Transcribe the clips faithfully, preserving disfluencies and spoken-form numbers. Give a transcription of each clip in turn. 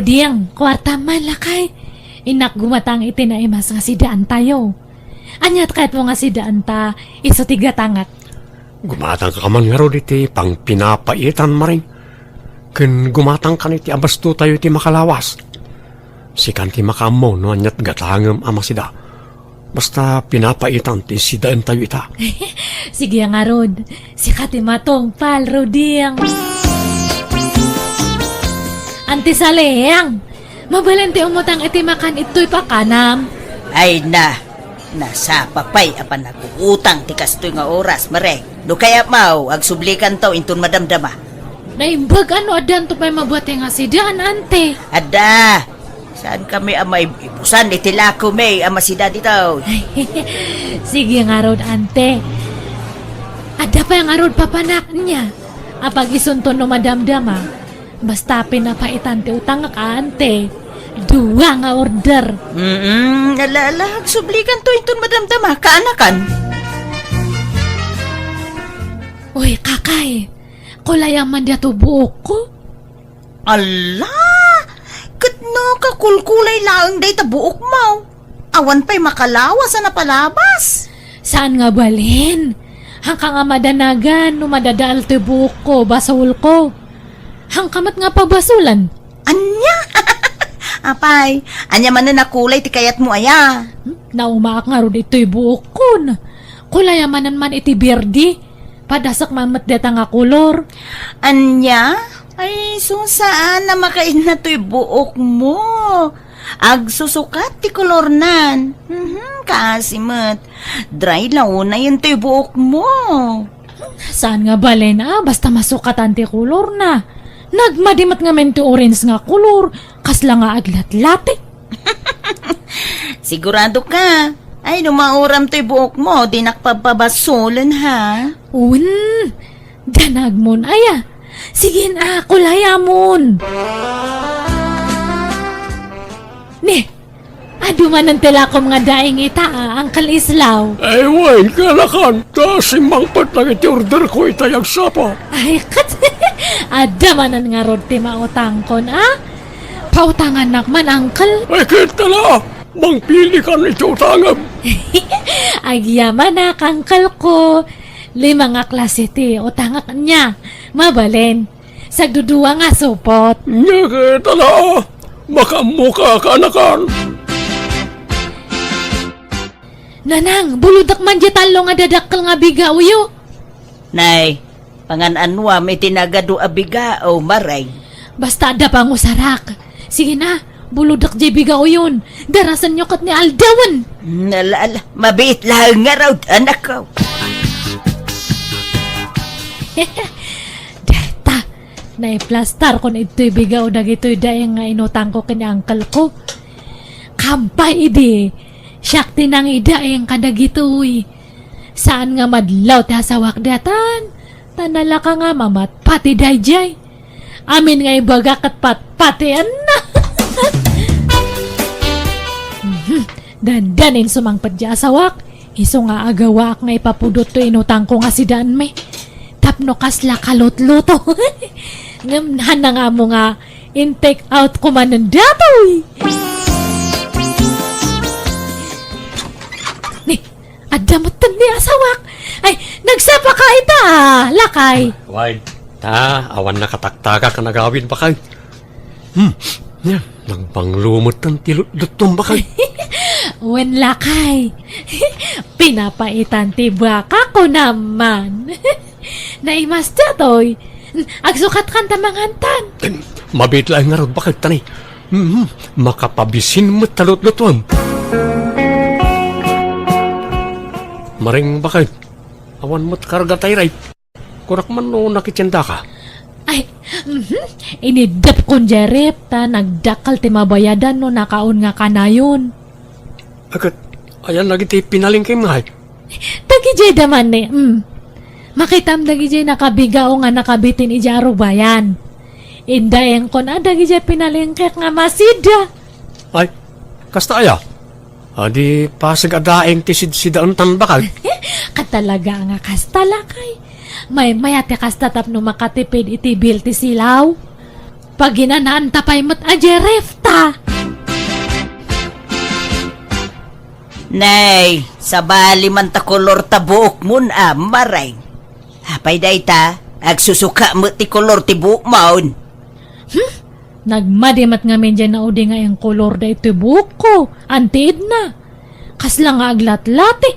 Diang, kuarta man, lakay. Innak gumatang iti naimas nga sidaantayo. Ania ti kayatmo nga sidaanta isu ti gatangak? Gumatangka man ngarud iti pangpinapaitan, Maring. Ken gumatangkan iti abastotayo iti makalawas. Sikan ti makaammo no aniat gatangem a masida. Basta pinapaitan ti sidaentayo ita. Sige ngarud, sika ti matungpal, Ruding. Anti Saleng, mabalin ti umutang iti makan itoy pakanam. Ay na, nasapa pay a panaguutang ti kastoy nga oras, Maring. No kayatmo, agsublikanto inton madamdama. Naimbag a no addanto pay mabati nga sidaan, ante. Adda, saan kami a maibusan iti lakomi a masida dito? Sige ngarud, ante. Adda pay ngarud papanak nia. Apag isunto no madamdama. Basta pinapaitan ti utangak, ante. Dua nga order. Mm, ala, ala, agsublikanto inton madamdama, kaanakan. Uy, kakay, kulayam man diay buokko. Ala, ket no kakulkulay laeng dayta buokmo. Awan pay makalawas a napalabas. Saan nga balin? Haanka nga madanagan no madadael ti buokko, basolko. Haanka met nga pabasolan. Ania? Apay, ania manen a kulay ti kayatmo aya? Hmm? Naumaak ngarud itoy buokkon. Kulay a manen man iti birdi. Padasek man met dayta nga kolor. Ania? Ay, isu saan a makainna toy buokmo. Agsusukat ti kolornan. Mhm, kaasi met. Dry la unayen toy buokmo. Saan nga balin a basta masukatan ti kolorna. Nagmadi met ngamin ti orange nga kolor, kasla nga aglatlati. Sigurado ka? Ay, no mauram toy buokmo, dinak papabasolen, ha? Wen, danagmon aya. Sige na, kulayamon. Ni, adu manen ti lakom nga daing ita, a, Uncle Islaw. Ay, wen, kaanakan, ta simmangpet lang iti order ko itay agsapa. Ay, ket, adda manen ngarud ti mautangkon, a? Pautangannak man, Uncle. Ay, ket, ala, mangpilikan iti utangem. Agyamanak, Uncle ko. Lima nga klase ti utangak nia. Mabalin. Sagdudua nga supot. Nia ket, ala, makaammoka, kaanakan. Nanang, bulodek man diay tallo nga dadakkel nga bigaoyo. Nay, pangan-anuam iti nagadu a bigao, Maring. Basta adda pangusarak. Sige na, bulodek diay bigaoyon. Darasenyo ket ni aldawen. Hmm, ala, ala, mabiit laeng ngarud, anakko. Dayta, naiplastarkon idtoy bigao dagitoy daing nga inutangko ken ni uncle ko. Kampay idi, siak ti nangidaing kadagitoy. Saan nga madlaw ti asawak daytan, ta nalaka nga mamatpati daydiay. Amin nga ibaga ket patpatienna. Mhm. Dandanin sumangpet diay asawak, isu nga agawaak nga ipapudot toy inutangko nga sidaanmi. Tapno kasla kalutluto. Ngem haanna nga ammo nga in-take out ko manen datoy. Ni, adda metten ni asawak. Ay, nagsapaka ita, lakay. Wen, ta, awan nakataktakak a nagawid, bakay. Hmm, nia, nagbanglo metten ti lutlutom, bakay. Wen, lakay. Pinapaitan ti baka ko naman. Naimas datoy. Agsukatkan ta mangantan. Mabiit laeng ngarud, bakay, tani. Mhm, makapabisin met ta lutlutuem. Maring, bakay, awan met karga tay ref. Kunak man no nakitiendaka. Ay, mhm, iniddepkon diay ref ta nagdakkel ti mabayadan no nakaon nga kanayon. Ket, ayan dagiti pinalengkem ngay? Dagidiay da manen, mm. Makitam dagidiay nakabigao nga nakabitin idiay arubayan. Indaengkon a dagidiay pinalengkek nga masida. Ay, kasta aya? Adi pasig a daeng ti sidsidaentan, bakay? Katalaga nga kasta, lakay. Maymay-at ti kasta tapno makatipid iti bill ti silaw. Paginanaanta pay met a jerif ta. Nay, sabali man ta kolor ta buokmon a, Maring. Apay dayta, agsusuka met ti kolor ti buokmon. Hmm? Nagmadi met ngamin diay naudi nga inkolor daytoy buokko, Anti Edna. Kasla nga aglatlati.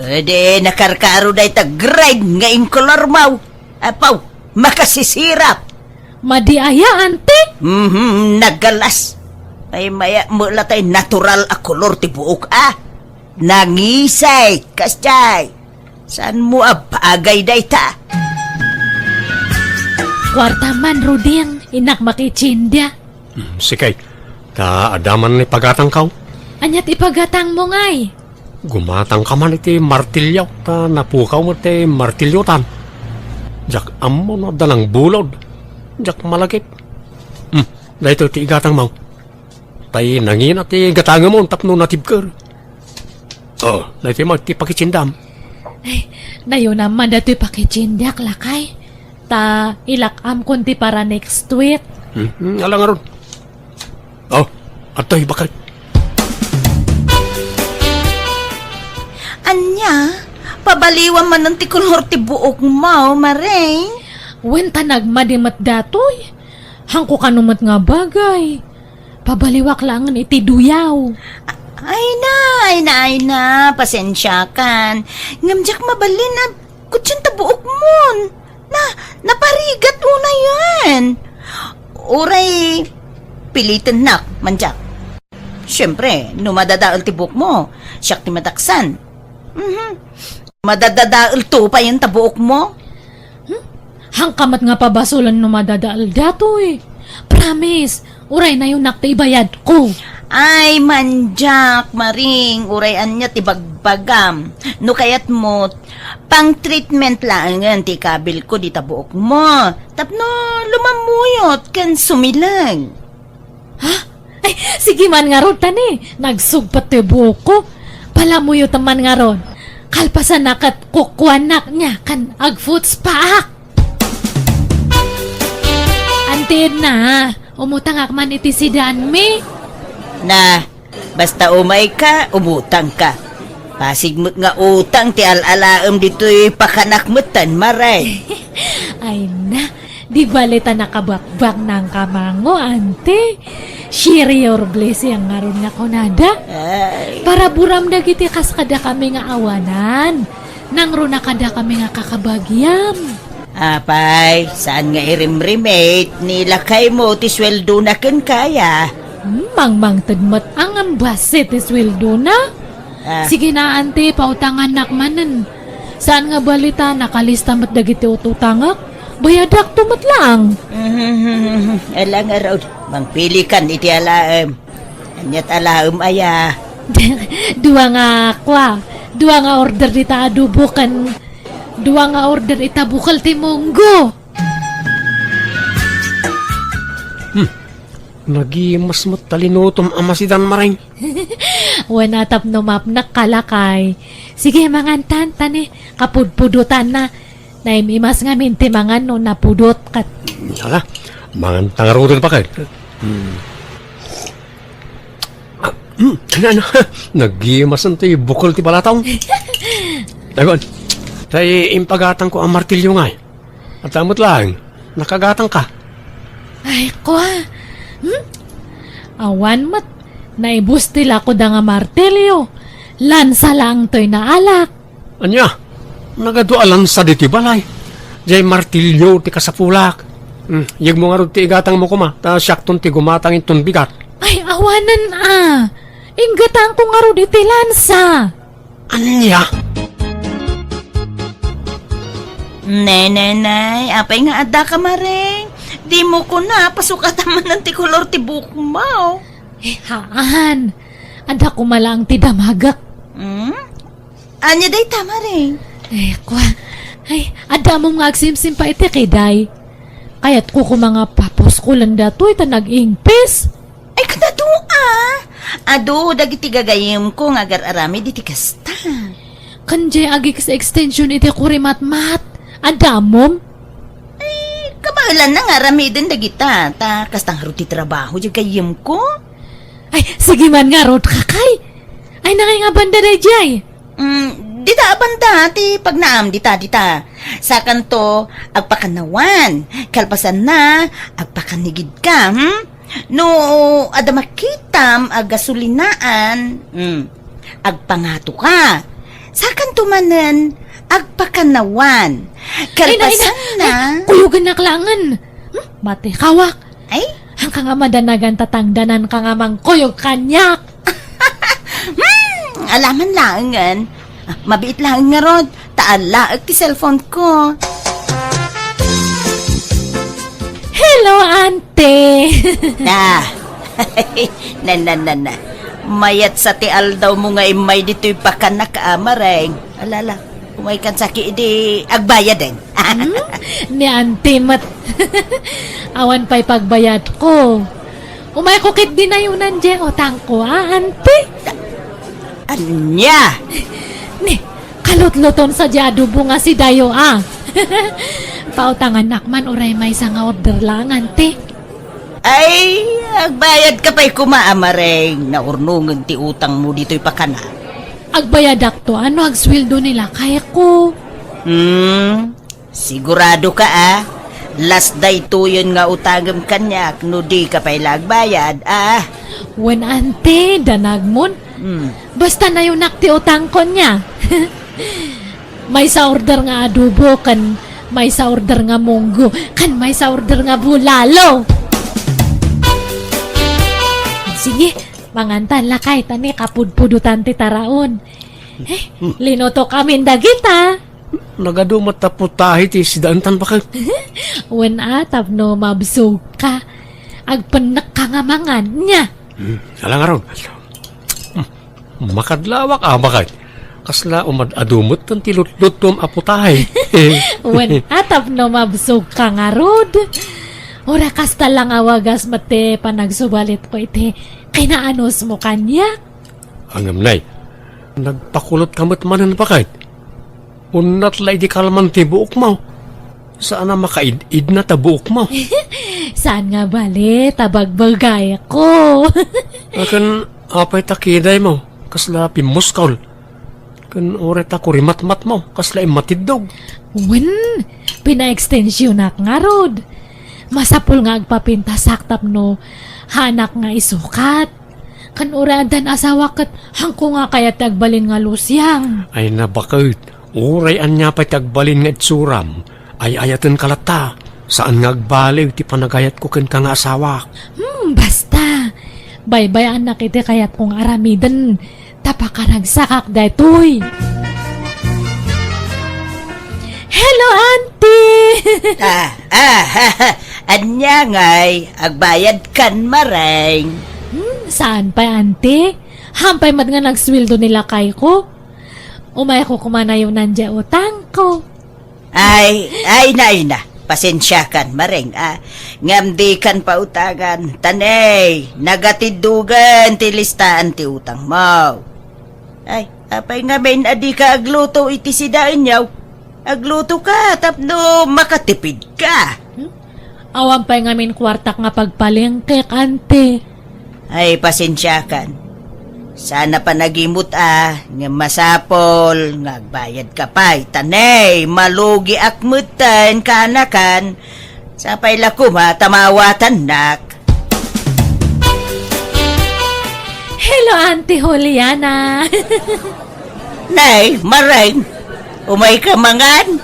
Edi nakarkaro dayta grade nga inkolormo. Apaw, makasisirap. Madi aya, Anti? Mhm, nagalas. Ay, maya, mula tay natural a kolor ti buok, ah. Nangisay, kasjay. Saanmo a bagay dayta? Kuarta man, Ruding, innak makitsindia. Hmm, sige. Ta adda man ipagatangko. Ania ti ipagatangmo ngay? Gumatangka man iti martilyo, ta napukaw met ti martilyotan. Diak ammo no adda nangbulod. Diak malagip. Hmm, daytoy ti igatangmo. Tay nangina ti gatangmo tapno natibker. Oh, daytoy met ti pakitsindiam. Ay, nayunam man daytoy pakitsindiak, lakay. Ta ilak-amkon ti para next week. Hmm, hmm, ala ngarud. Oh, adtoy, bakay. Ania? Pabaliwam manen ti kolor ti buokmo, Maring? Wen ta nagmadi met datoy. Hanko kano met nga bagay. Pabaliwak laengen iti duyaw. A-, ay na, ay na, ay na. Pasensiakan. Ngem diak mabalin a kutsen ta buokmon. Na, naparigat unayen. Uray pilitennak, Mandiak. Siempre, no madadael ti buokmo, siak ti mataksan. Mhm. Madadadael to payen ta buokmo? Hmm? Hanka met nga pabasolen no madadael datoy. Promise, uray nayunak ti ibayadko. Ay, Mandiak, Maring, uray ania ti bagbagam. No kayatmo, pang-treatment laengen ti ikabilko dita buokmo. Tapno lumammuyot ken sumileg. Ha? Ay, sige man ngarud, tani. Nagsugpet ti buokko. Palamuyotem man ngarud. Kalpasanna ket kukuanak nia ken agfootspaak. Anti Edna, umutangak man iti sidaanmi. Na, basta umayka, umutangka. Pasig met nga utang ti al-alaem ditoy pakanak metten, Maring. Ay na, di bale ta nakabakbak nang kamango, Anti. Share your blessing ngarud nga kunada. Ay. Paraburam dagiti kas kadakami nga awanan. Nangruna kadakami nga kakabagiam. Apay, saan nga irimrimit ni lakaymo ti sueldona kenka aya? Hmm, mangmangted met a ngem bassit ti sueldona. Ah. Sige na, Anti, pautangannak manen. Saan nga bali ta nakalista met dagiti ut-utangek? Bayadakto met laeng. Ala ngarud, mangpilikan iti alaem. Aniat alaem aya? Dua nga kua, dua nga order dita adobo ken dua nga order ita bukel ti munggo. Hmm. Nagimas met ta linutom a masidan, Maring. Wen a tapno mapnek, lakay. Sige, mangantan, tani. Kapudpudotanna. Naim-imas ngamin ti mangan no napudot ket. Ala, mangan ta ngaruden, bakay. Hmm. Ah, hmm, ano, ano? Nagimasen ti bukel ti balatong. Dagon, tay impagatangko a martilyo ngay. At amot lang, nakagatangka. Ay, kua. Hmm? Awan met, naibus ti lakoda nga martilyo. Lansa laeng toy naalak. Ania? Nagadua a lansa ditoy balay. Diay martilyo ti kasapulak. Hmm, yegmo ngarud ti igatangmo koma, ta siakton ti gumatang inton bigat. Ay, awanen a. Inggatangko ngarud iti lansa. Ania? Nenenay, apay nga adda ka, Maring? Dimo kuna, pasukatan manen ti kolor ti buokmo. Eh, haan. Adda koma laeng ti damagek. Hmm? Ania dayta, Maring? Eh, kua. Ay, adda ammom nga agsimsim pay iti kiday. Kayatko koma nga papuskolen datoy ta nag-ingpis. Ay, kadado a. Adu dagiti gagayemko nga agar-aramid iti kasta. Ken diay agix-extension iti kurimatmat. Adda ammom? Ay, kabal Ala na nga, aramiden dagita, ta kasta ngarud ti trabaho, diay gayyemko. Ay, sige man ngarud, kakay. Ay, nangay nga banda daydiay? Mm, dita a banda, ti pagnaam, dita, dita. Sakanto, agpakannawan. Kalpasanna, agpakanigidka, hmm? No adda makitam a gasolinaan, hmm, agpangatoka. Sakanto manen, agpakannawan. Ay, na, ay, na. Kalpasanna. Ay, kuyogennak laengen. Hmm? Mati, kawak. Ay? Haanka nga madanagan ta tangdananka nga mangkuyog kaniak. Hmm, ala man laengen. Ah, mabiit laeng ngarud, ta alaek ti cellphone ko. Hello, ante. Ah. Na, na, na, na. Mayat sa ti aldawmo nga immay ditoy pakanak, a, Mareng. Ala, ala. Umaykan saki idi agbayaden. Hmm? Ni ante met. Awan pay pagbayadko. Umayko ket dinayonan diay utangko, a, ante? Ania? Ni, kalutluton sa diay adobo nga sidayo, a. Pautangannak man uray maysa nga order laeng, ante. Ay, agbayadka pay koma, a, Mareng. Naurnongen ti utangmo ditoy pakanak. Agbayadakto, a, no agsueldo ni lakayko. Hmm, siguradoka, a? Last daytoyen nga utangem kaniak no dika pay la agbayad, a? Wen, ante, danagmon. Hmm. Basta nayonak ti utangko nia. Maysa order nga adobo, ken maysa order nga munggo, ken maysa order nga bulalo. Sige, mangantan lakay, ta ni kapudpudotan ti taraon. Eh, linutokamin dagita. Nagadu met ta putahe ti sidaentan, baket. Wen, a, tapno mabsogka. Agpennekka nga mangan, nia. Hmm, ala ngarud. Hmm, makadlawak, a, baket. Kasla umad-adu metten ti lutlutom a putahe. Wen, a, tapno mabsogka ngarud. Uray kasta la nga wagas met ti panagsubalitko iti kinaanusmo kaniak. Ngem, nay, nagpakulotka met manen, baket. Unnat la idi kalman ti buokmo. Saan a makaid-idna ta buokmo. Saan nga bale ta bagbagayko. Ken apay ta kidaymo, kasla pimmuskol. Ken uray ta kurimatmatmo, kasla immatiddog. Wen, pinaekstensionak ngarud. Masapul nga agpapintasak tapno haanak nga isukat. Ken uray addan asawak ket haanko nga kayat ti agbalin nga lusiang. Ay, na, baket, uray ania pay ti agbalin nga itsuram, ay-ayatenka latta. Saan nga agbaliw ti panagayatko kenka nga asawak. Hmm, basta. Baybay-annak iti kayatko nga aramiden. Ta pakanagsakak daytoy. Hello, auntie! Ah, ah, ania ngay, agbayadkan, Mareng? Hmm, saan pay, auntie? Haan pay met nga nagsueldo ni lakayko. Umayko koma nayonan diay utangko. Ay, ay na, ay na. Pasensiakan, Mareng, a. Ngem dikan pautangan. Ta ne, nagatiddogen ti listaan ti utangmo. Ay, apay ngamin a dika agluto iti sidaenyo? Aglutoka tapno makatipidka. Hmm? Awan pay ngamin kuartak nga pagpalengkek, auntie. Ay, pasensiakan. Saan a panagimut a, ngem masapul nga agbayadka pay. Ta ne, malugiak metten, kaanakan. Sapay la koma ta maawatannak. Hello, Auntie Juliana. Nay, Mareng, umayka mangan?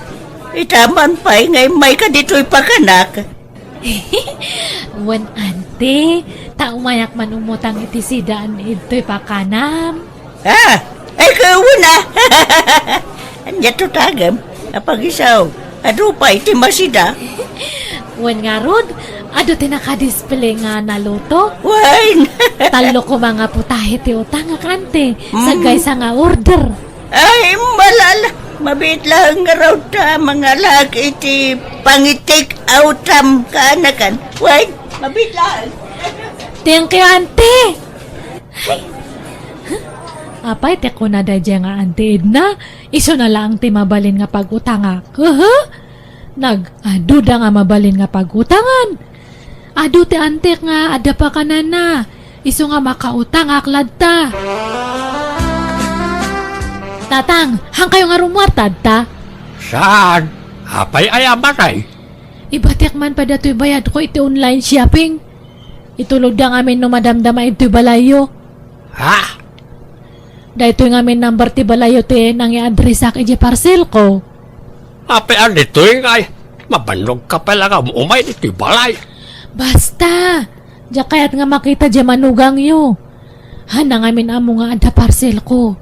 Ita man pay nga immayka ditoy pakanak. Wen, auntie, ta umayak man umutang iti sidaan idtoy pakanam. Ah, ay, kawan a. Ania ti utangem? Apagisaw, adu pay ti masida. Wen ngarud, adu ti nakadisplay nga naluto. Wen. Tallo koma nga putahe ti utangak, auntie. Mm. Sagaysa nga order. Ay, malala. Mabiit laeng ngarud ta mangalaak iti pangi-take outam kaanakan. Wen, mabiit laeng. Thank you, auntie. Ay. Apay ti kuna daydiay nga auntie Edna? Isuna laeng ti mabalin nga pag-utangak. Aha? Nag-aduda nga mabalin nga pagutangan. Adu ti antek nga adda pakanana. Isu nga makautangak latta. Tatang, han kayo nga rummuar tatta? Saan? Apay aya matay? Ibatek man pay datoy bayadko iti online shopping. Itulodda ngamin no madamdama intoy balayyo. Ha? Daytoy ngamin number ti balayyo ti nangiadresak iti parcelko. Apay a ditoy ngay? Mabannogka pay la nga um-umay ditoy balay. Basta! Diak kayat nga makita diay manugangyo. Haanna ngamin ammo nga adda parcelko.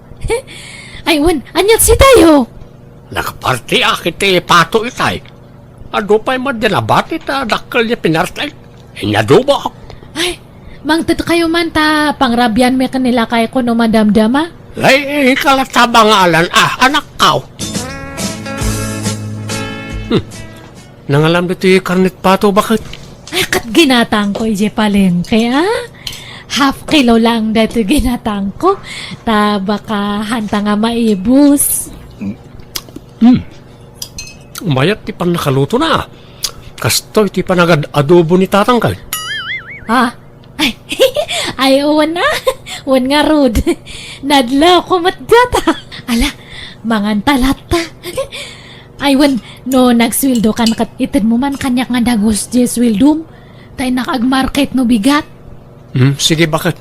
Ay, wen, ania ti sitayo? Nakapartiak iti pato itay. Adu pay met diay nabati ta dakkel diay pinarti. Inyadubak. Ay, mangted kayo man ta pangrabianmi ken ni lakayko no madamdama. Ay, ikaw la ta bangalan, ah, anakko. Hmm. Nangalam ditoy karnet pato, baket? Ay, ket ginatangko idiay palengke, ah. Half kilo lang daytoy ginatangko. Ta baka haanta nga maibus. Hmm. Mayat ti pannakalutona. Kastoy ti panagad-adobo ni tatang kay. Ah? Ay, ay, wen a. Wen ngarud. Nadlawko met data. Ala, manganta latta. Ay, wen, no nagsueldokan ket itedmo man kaniak nga dagus diay sueldom. Ta innak agmarket no bigat. Hmm, sige, baket?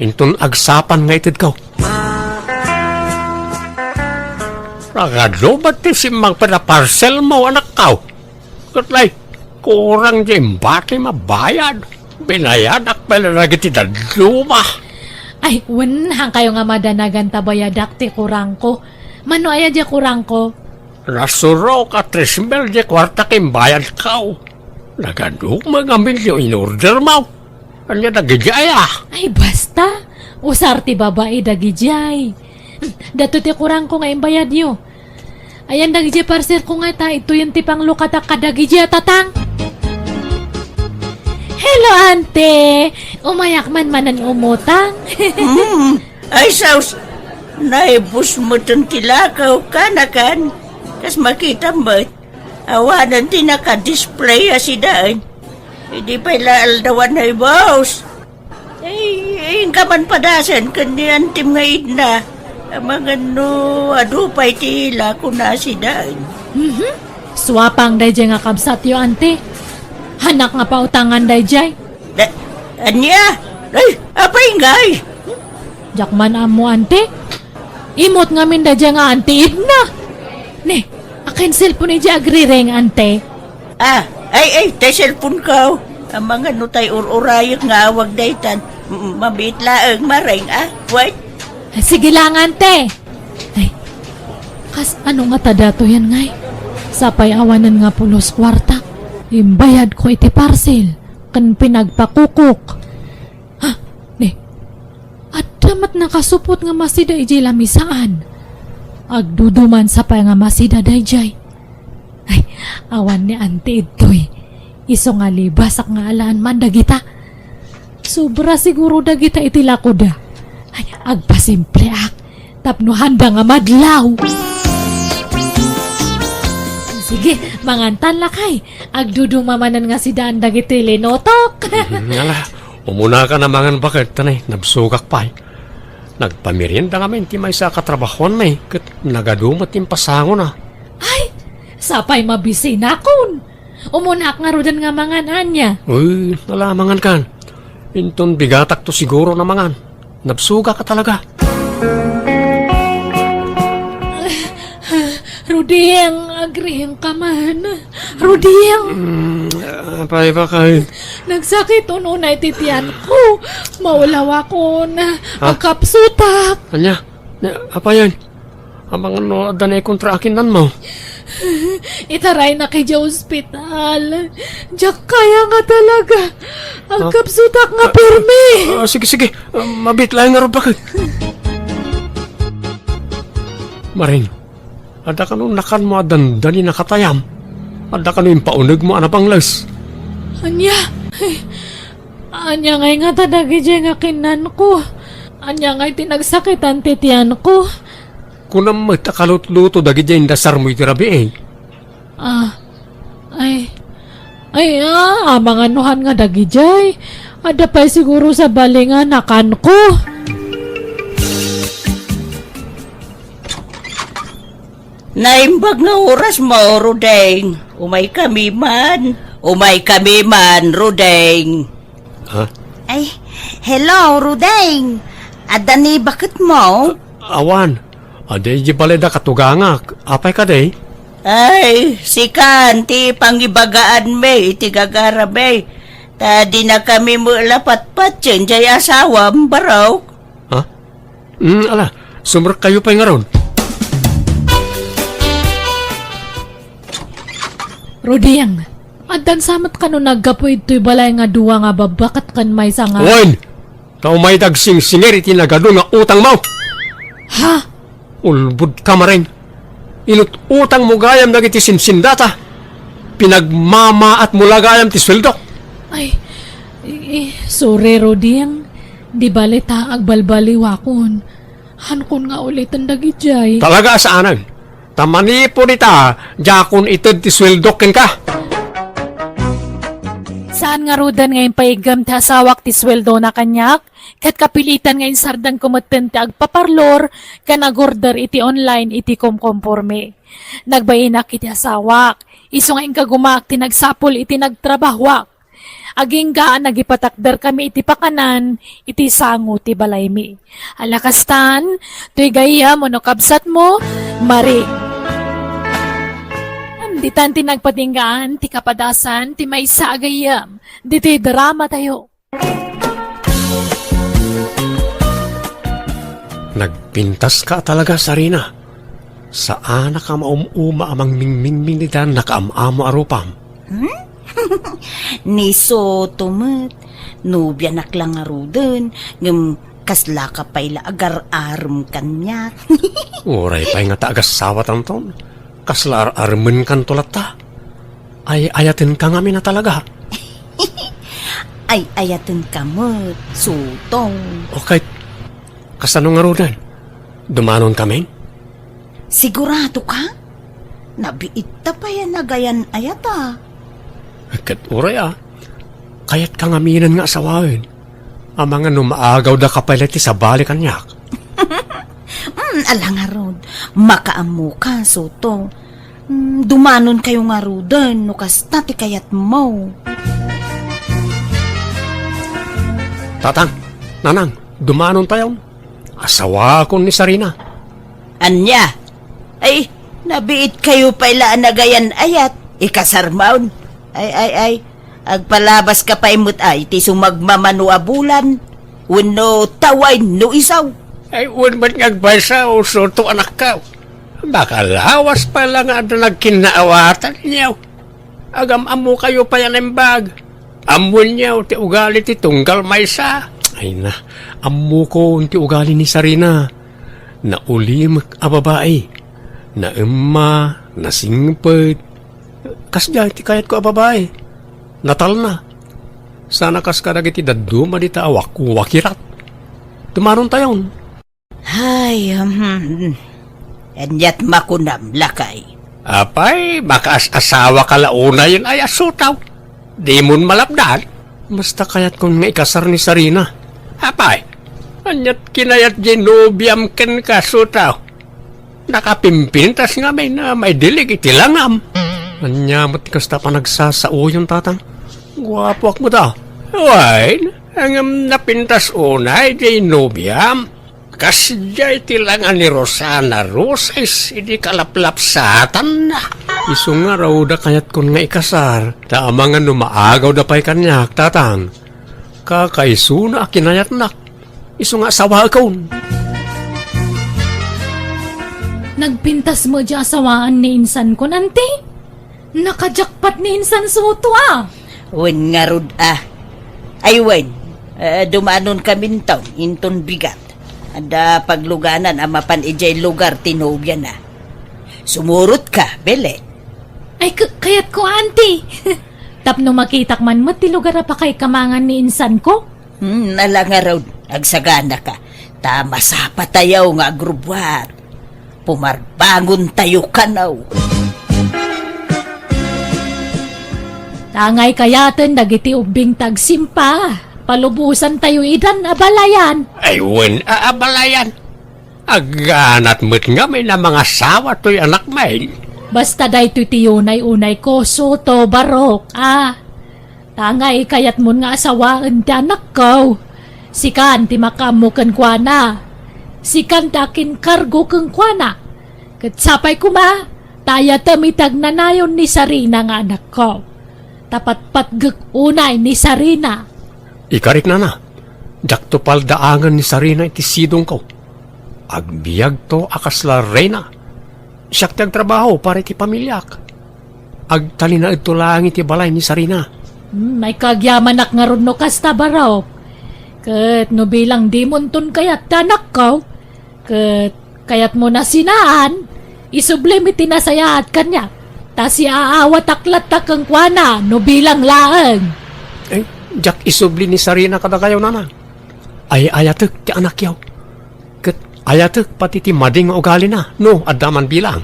Inton agsapan nga itedko. Nagadu met ti simmangpet a parcelmo, anakko. Ket lay, kurang diay imbati mabayad. Binayadak pay la dagiti dadduma. Ay, wen, han kayo nga madanagan ta bayadak ti kurangko. Mano aya diay kurangko? Nasurok a tres mil diay kuarta ken bayadko. Nagadu met ngamin diay in-ordermo. Ania dagidiay, ah? Ay, basta. Usar ti babai dagidiay. Dato ti kurangko nga imbayadyo. Ayan dagidiay parcelko nga ta, ituyon ti panglukatak kadagidiay a tatang. Hello, ante. Umayak man manen umutang. Hmm. Ay, sus. Naibus metten ti lakaw, kanakan. Kas makitam met. Awanen ti naka-display a sidaen. Idi pay la aldawan, ay, boss. Ay, inka man padasen ken ni antim nga Edna. Amangan no adu pay ti ila kuna a sidaen. Mhm. Suapang daydiay nga kabsatyo, ante. Hanak nga pautangan daydiay. Da-, ania? Ay, apay ngay? Diak man ammo, ante. Imot ngamin daydiay nga Auntie Edna. Ne, akin cellphone idiay agrireng, ante. Ah, ay, ay, tay cellphone ko. Amangan no tay ur-urayek nga awag daytan. M-, mabiit laeng, mareng, ah. Wait. Sige lang, ante. Ay, kas ano nga ta datoyen ngay? Sapay awanen nga pulos kuarta. Imbayadko iti parcel ken pinagpakukok. Ha? Ne, adda met nakasupot nga masida idiay lamisaan. Agduduman sapay nga masida daydiay. Ay, awan ni Auntie idtoy. Isu nga libasak nga alaan man dagita. Sobra siguro dagita iti lakoda. Ay, agpasimpleak tapno haanda nga madlaw. Sige, mangantan lakay. Agduduma manen nga sidaan dagiti linutok. Mm, ala, umuna ka na mangan baket, tanay, nabsugak pay. Nagpamerienda ngamin ti maysa a katrabahuanmi, ket nagadu met ti impasangona. Ay, sapay mabisinakon. Umunak ngaruden nga mangan ania. Uy, ala, mangan kan. Inton bigatak to siguro na mangan. Nabsugak a talaga. Ruding, agriing ka man. Ruding! Mm, apay, bakay? Nagsakit unay ti tiyan ko. Maulaw ako na. Ha? Agkapsutak. Ania? Ni-, apayen? Amangan no adda naikontra a kinnanmo? Itaraynak idiay ospital. Diak kaya nga talaga. Ha? Agkapsutak nga permi. Ah, sige, sige. Ah, mabiit laeng ngarud, bakit? Maring, adda kano nakanmo a dandani nakatayam? Adda kano impaunegmo a napangles? Ania? Ay, ania ngay ngata dagidiay nga kinnanko? Ania ngay ti nagsakitan ti tiyanko? Kunam met a kalutluto dagidiay indasarmo iti rabii. Ah, Ay, ah, amangan no han nga dagidiay. Adda pay siguro sabali nga nakanko. Naimbag nga oras mo, Rudeng. Umay kami man. Umay kami man, Rudeng. Ha? Ay, hello, Rudeng. Adda ni baketmo? Awan. Adi, di balay da katugangak. Apay kadi? Ay, sikan ti pangibagaan mi iti gagara mi. Ta di na kami met la patpatien jay asawam, barok. Ha? Mm, ala, sumrekkayo pay ngarud. Rudeng, addan sa met kano naggapu idtoy balay nga dua nga babba ket ken maysa nga Wen! Ta umay dagsingsingir iti nagadu nga utangmo. Ha? Ulbod ka, Maring. Inut-utangmo gayam dagiti sinsindata. Pinagmamaatmo la gayam ti sueldok. Ay, i-, i-, sorry, Rudeng. Di bale ta agbalbaliwakon. Hankon nga uliten dagidiay. Talaga a saanen. Ta manipud ita, diakon ited ti sueldok kenka. Saan ngaruden nga impaiggem ti asawak ti sueldona kaniak? Ket kapilitan nga insardengko metten ti agpaparlor ken agorder iti online iti komkomporme. Nagbainak iti asawak, isu nga inkagumaak ti nagsapul iti nagtrabahoak. Agingga a nagipatakderkami iti pakanan iti sango ti balaymi. Ala kastan, toy gayyem wenno kabsatmo, Maring. Ditan ti nagpatinggaan ti kapadasan ti maysa a gayyem ditoy dramatayo. Nagpintaska talaga, Sarina. Saanak a maum-uma a mangmingmingming ita nakaam-amo a rupam. Hmm? Ni Soto met, nobianak la ngaruden, ngem kaslaka pay la agar-arem kaniak. Uray pay nga ta agassawatanton, kasla ar-aremenkanto latta. Ay-ayatenka ngamin a talaga. Ay-ayatenka met, Sotong. Okay, kasano ngaruden? Dumanonkamin? Sigurado ka? Nabiitta pay a nagayan-ayata. Ket uray a, kayatka ngaminen nga asawaen. Amangan no maagawda ka pay la iti sabali kaniak. Mm, ala ngarud, makaammoka, Soto. Mm, dumanonkayo ngaruden no kasta ti kayatmo. Tatang, Nanang, dumanontayon. Asawakon ni Sarina. Ania? Ay, nabiitkayo pay la a nagayan-ayat. Ikasarmon. Ay, ay, ay. Agpalabaska pay met ay ti sumagmamano a bulan. Wenno tawain no isu. Ay, wen met nga agpaysa, o Soto anakko. Makalawas pay la nga adda nagkinnaawatanyo. Agam-ammokayo pay a naimbag. Ammoenyo ti ugali ti tunggal maysa. Ay na, ammokon ti ugali ni Sarina. Naulimek a babai. Naemma, nasingpet. Kasdiay ti kayatko a babai. Natalna. Sana kas kadagiti dadduma dita a wak-, wakirat. Dumanontayon. Ay, hmm. Aniat makunam, lakay? Apay, makaas-asawa ka la unayen ay a Soto. Dimon malapdan? Basta kayatkon nga ikasar ni Sarina. Apay, aniat kinayat di nobiam kenka, Soto? Nakapimpintas ngamin a maidilig iti langam. Ania met ti kasta panagsasaoyon, Tatang? Guapoak met a. Wen, ngem napintas unay di nobiam. Kasdiay ti langa ni Rosana Roses idi kalaplapsatanna. Isu ngarud a kayatkon nga ikasar, ta amangan no maagawda pay kaniak, Tatang. Kakaisuna a kinayatnak. Isu nga asawaekon. Nagpintas met di asawaan ni insankon, Auntie? Nakajakpat ni insan Soto, a. Wen ngarud, a. Ay, wen. Eh, dumanonkaminton inton bigat. Adda pagluganan a mapan idiay lugar ti nobiana. Sumurotka, Belen. Ay, k-, kayatko, Auntie. Tapno makitak man met ti lugar a pakaikamangan ni insanko. Hmm, ala ngarud, agsaganaka. Ta masapatayo nga agrubbuat. Pumarbangontayo kano. Tangay kayaten dagiti ubbing ti agsimpa, palubosantayo idan abalayan. Ay, wen, a-, abalayan. Agganat met ngamin a mangasawa toy anakmin. Basta daytoy ti unay-unay ko, Soto, Barok, a. Tangay kayatmon nga asawaen ti anakko. Sikan ti makaammo kenkuana. Sikan ti akinkargo kenkuana. Ket sapay koma, ta ayatem iti agnanayon ni Sarina nga anakko. Ta patpatgek unay ni Sarina. Ikarik, nana, diakto paldaangen ni Sarina iti sidongko. Agbiagto a kasla reyna. Siak ti agtrabaho para iti pamiliak. Agtalinaedto laeng iti balay ni Sarina. Hmm, ay kagyamanak ngarud no kasta, Barok. Ket no bilang dimonton kayat ti anakko, ket kayatmo na sinaan, isublim iti nasayaat kaniak. Ta siaawatak latta kenkuana no bilang laeng. Eh, diak isubli ni Sarina kadakayo, nana. Ay-ayatek ti anakyo. Ket ayatek pati ti madi nga ugalina, no adda man bilang.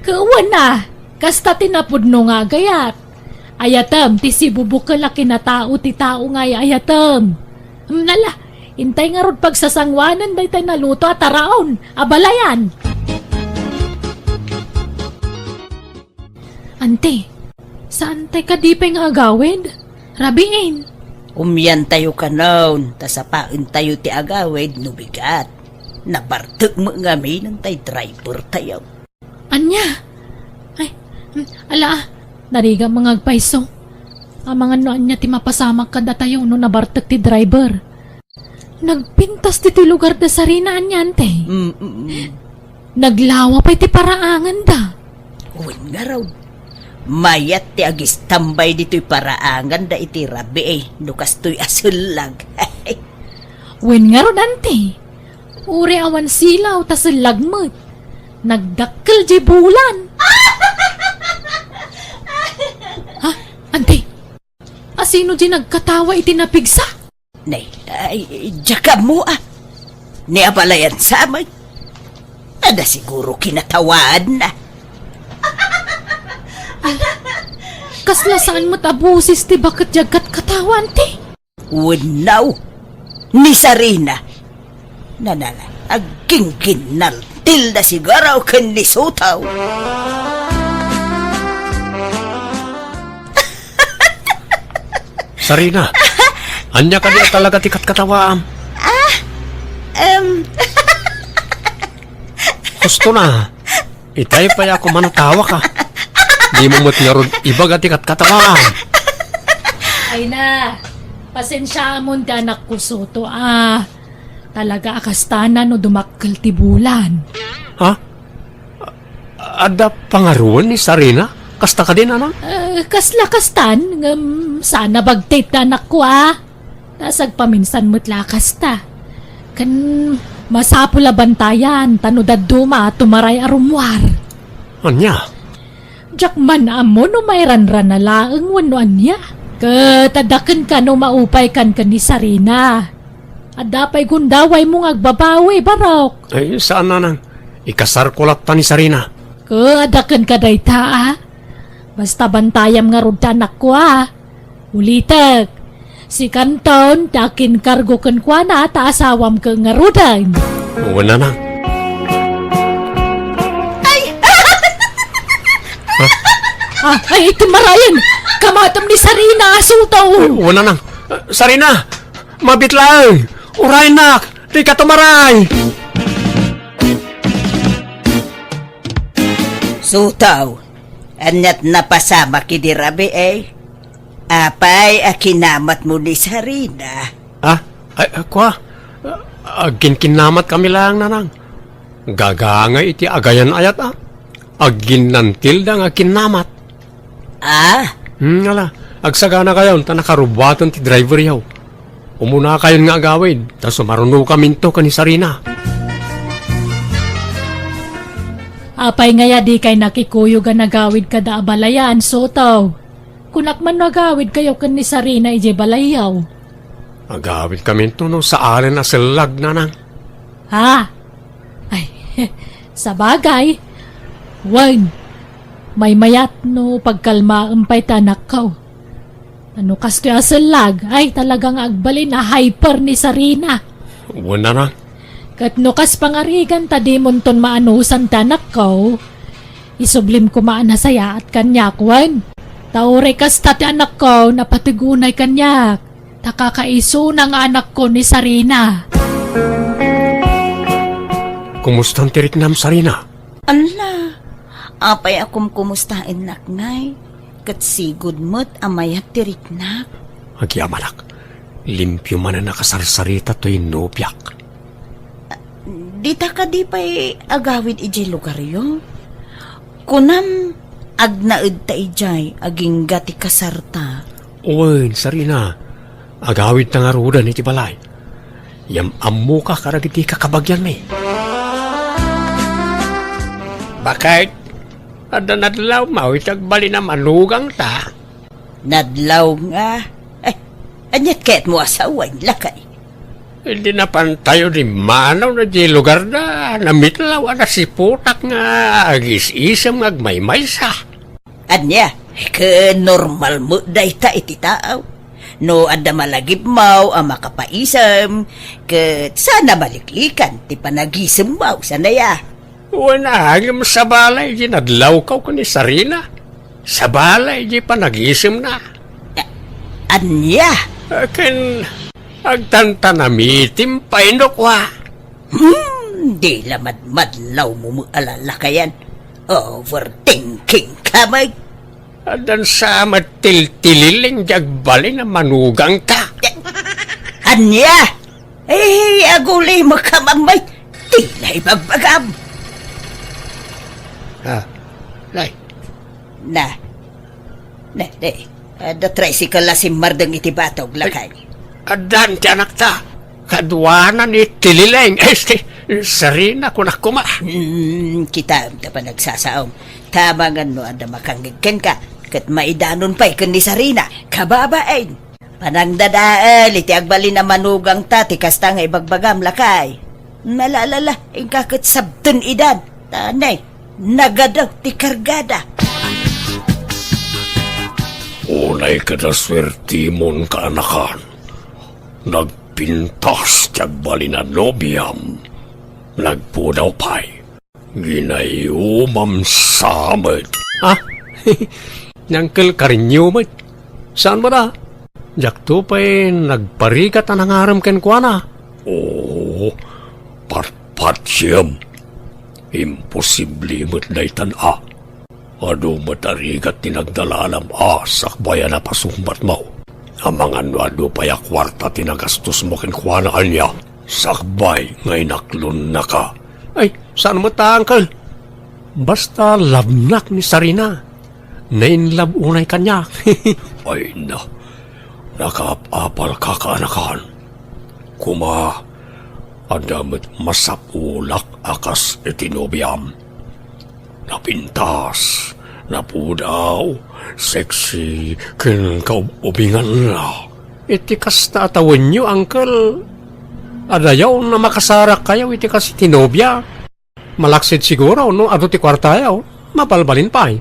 Ket wen a, kasta ti napudno nga agayat. Ayatem ti sibubukel a kinatao ti tao nga ay-ayatem. Hmm, nala, intay ngarud pagsasanguanan daytay naluto a taraon, abalayan. Anti, saantay kadi pay nga agawid? Rabiin. Umiantayo kanon, ta sapaentayo ti agawid no bigat. Nabartek met ngamin tay driver tayo. Ania? Ay, mm, ala, narigat nga agpayso. Amangan no ania ti mapasamak kadatayo no nabartek ti driver. Nagpintas ditoy lugar da Sarina anian, te. Mm, mm, mm. Naglawa pay ti paraanganda. Wen ngarud, mayat ti agistambay ditoy paraanganda iti rabii, eh, no kastoy a sellag. Wen ngarud, anti, uray awan silaw ta sellag met. Nagdakkel di bulan. Ha? Anti? Asino di nagkatawa iti napigsa? Nay, ay, diak ammo, a. Ni abalayan sa amin. Adda siguro kinatawaanna. Kasla saan met a boses ti baket di agkatkatawa, anti? Wenno, ni Sarina. Nanala, aggingginnaltilda siguro ken ni Sotaw. Sarina, ania kadi a talaga ti katkatawaam? Ah, em. Husto na. Itay pay a kuman a tawak, a. Dimo met ngarud ibaga ti katkatawaam. Ay na, pasensiaamon ti anakko, Soto, a. Talaga a kasta na no dumakkel ti bulan. Ha? Adda pangaruan ni Sarina? Kasta kadi, nanang? Eh, kasla kastan, ngem saan a bagtit ti anakko, a. Ta sagpaminsan met la kasta. Ken masapul a bantayan, ta no dadduma, tumaray a rummuar. Ania? Diak man ammo no mairanrana laeng wenno ania. Ket adda kenka no maupaykan ken ni Sarina. Adda pay gundawaymo nga agbabawi, Barok. Ay, saan, nanang. Ikasarko latta ni Sarina. Ket adda kenka dayta, a. Basta bantayam ngarud ti anakko, a. Ulitek, sikanton ti akinkargo kenkuana ta asawam ket ngaruden. Wen, nanang. Ay! Ha? Ah, ay, iti marayen! Kamatem ni Sarina, Sotaw! Wen, nanang. Sarina! Mabit laeng! Uraynak! Dika tumaray! Sotaw, aniat napasamak idi rabii, eh? Apay a kinamatmo ni Sarina? Ah, ay, ah, kua? Agkinkinnamat kami laeng, nanang. Gagangay iti agayan-ayat, a. Agginnantilda nga kinnamat. Ah? Hmm, ala. Agsaganakayon ta nakarubuaten ti driveryo. Umunakayon nga agawid, ta sumarunokaminto ken ni Sarina. Apay ngay a dikay nakikuyog a nagawid kada abalayan, Sotaw? Kunak man no agawidkayo ken ni Sarina idiay balayyo. Agawidkaminto no saalen a sellag, nanang. Ha? Ay, sabagay. Wen, maymayat no pagkalmaem pay ti anakko. Ano kastoy a sellag? Ay, talaga nga agbalin a hyper ni Sarina. Wen, Nanang. Ket no kas pangarigan ta dimonton maanusan ti anakko, isublim koma a nasayaat kaniak, wen. Ta uray kasta ti anakko, napateg unay kaniak. Ta kakaisuna nga anakko ni Sarina. Kumustan ti riknam, Sarina? Ala, apay a kumkumustaennak ngay? Ket sigud met a mayat ti riknak. Agyamanak, limpio manen a kasarsarita toy nobiak. Dita kadi pay agawid idiay lugaryo? Kunam, agnaedta idiay agingga ti kasarta. Wen, Sarina, agawidta ngaruden iti balay. Yam-ammoka kadagiti kakabagianmi. Baket, adda nadlawmo iti agbalin a manugangta? Nadlaw nga? Eh, aniat kayatmo a sawen, lakay? Idi napantayo dimmanaw na di lugarda, namitlaw a nasiputak nga agis-isem nga agmaymaysa. Ania, ket normal met dayta iti tao. No adda malagipmaw a makapaisem, ket saan a maliklikan ti panagisemmaw, saan aya? Wen a, ngem sabali di nadlawkaw ken ni Sarina. Sabali di panagisemna. A-, ania? Ken agtantanamitim pay no kua. Hmm, di la madmadlawmo met a lalakayan. Overthinking ka met. Addan sa met tiltilileng di agbalin a manugangta. Ania? Eh, agulimekka, Mamay. Ti naibagbagam. Ah, nay. Na. Na, na. Adda tricycle a simmardeng iti batog, lakay. Addan ti anakta. Kaduanan iti lileng. Este, Sarina, kunak koma. Hmm, kitaem ta panagsasaom. Tama nga no adda makangngeg kenka, ket maidanon pay ken ni Sarina. Kababain. Panangdadael iti agbalin a manugangta ti kasta nga ibagbagam, lakay. Nalaalala, inka ket sabten idan. Ta nay, nagadaw ti kargada. Unay kada suertimon, kaanakan. Nagpintas ti agbalin a nobiam. Nagpudaw pay. Ginayumam sa met. Ah, ni Uncle Karinyo met. Saan met a? Diakto pay nagparigat a nangarem kenkuana. Oo, patpatiem. Imposible met daytan a. Adu met a rigat ti nagdalalam a sakbay a napasungbatmo. Amangan no adu pay a kuarta ti nagastosmo kenkuana, ania? Sakbay nga inaklonnaka. Ay, saan met a, Uncle. Basta labnak ni Sarina. Nainlab unay kaniak. Ay na, nakaap-apalka, kaanakan. Koma, adda met masapulak a kas iti nobiam. Napintas, napudaw, sexy, ken kaub-ubinganna. Iti kasta a tawenyo, Uncle, adayaw a makasarakkayo iti kas iti nobia. Malaksid siguro no adu ti kuartayo, mabalbalin pay.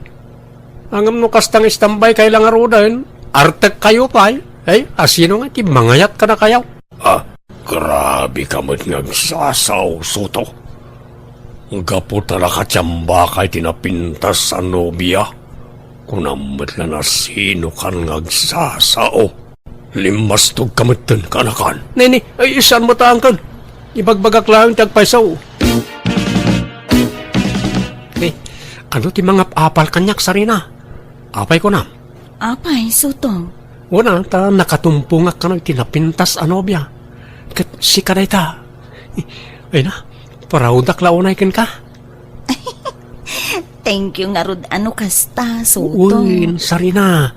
Ngem no kasta nga istambaykay la ngaruden, artekkayo pay. Ay, asino nga ti mangayat kadakayo? Ah, grabe ka met nga agsasao, Soto. Gapu ta nakatiambakay ti napintas a nobia, kunam met la no asinokan nga agsasao. Limmastog ka metten, kaanakan. Nini, ay, saan met a, Uncle. Ibagbagak laeng ti agpayso. Ni, adu ti mangap-apal kaniak, Sarina? Apay kunam? Apay, Soto? Wen a, ta nakatumpongak kano iti napintas a nobia. Ket sika dayta. Ay na, proud-ak la unay kenka. Thank you ngarud a no kasta, Soto. Wen, Sarina.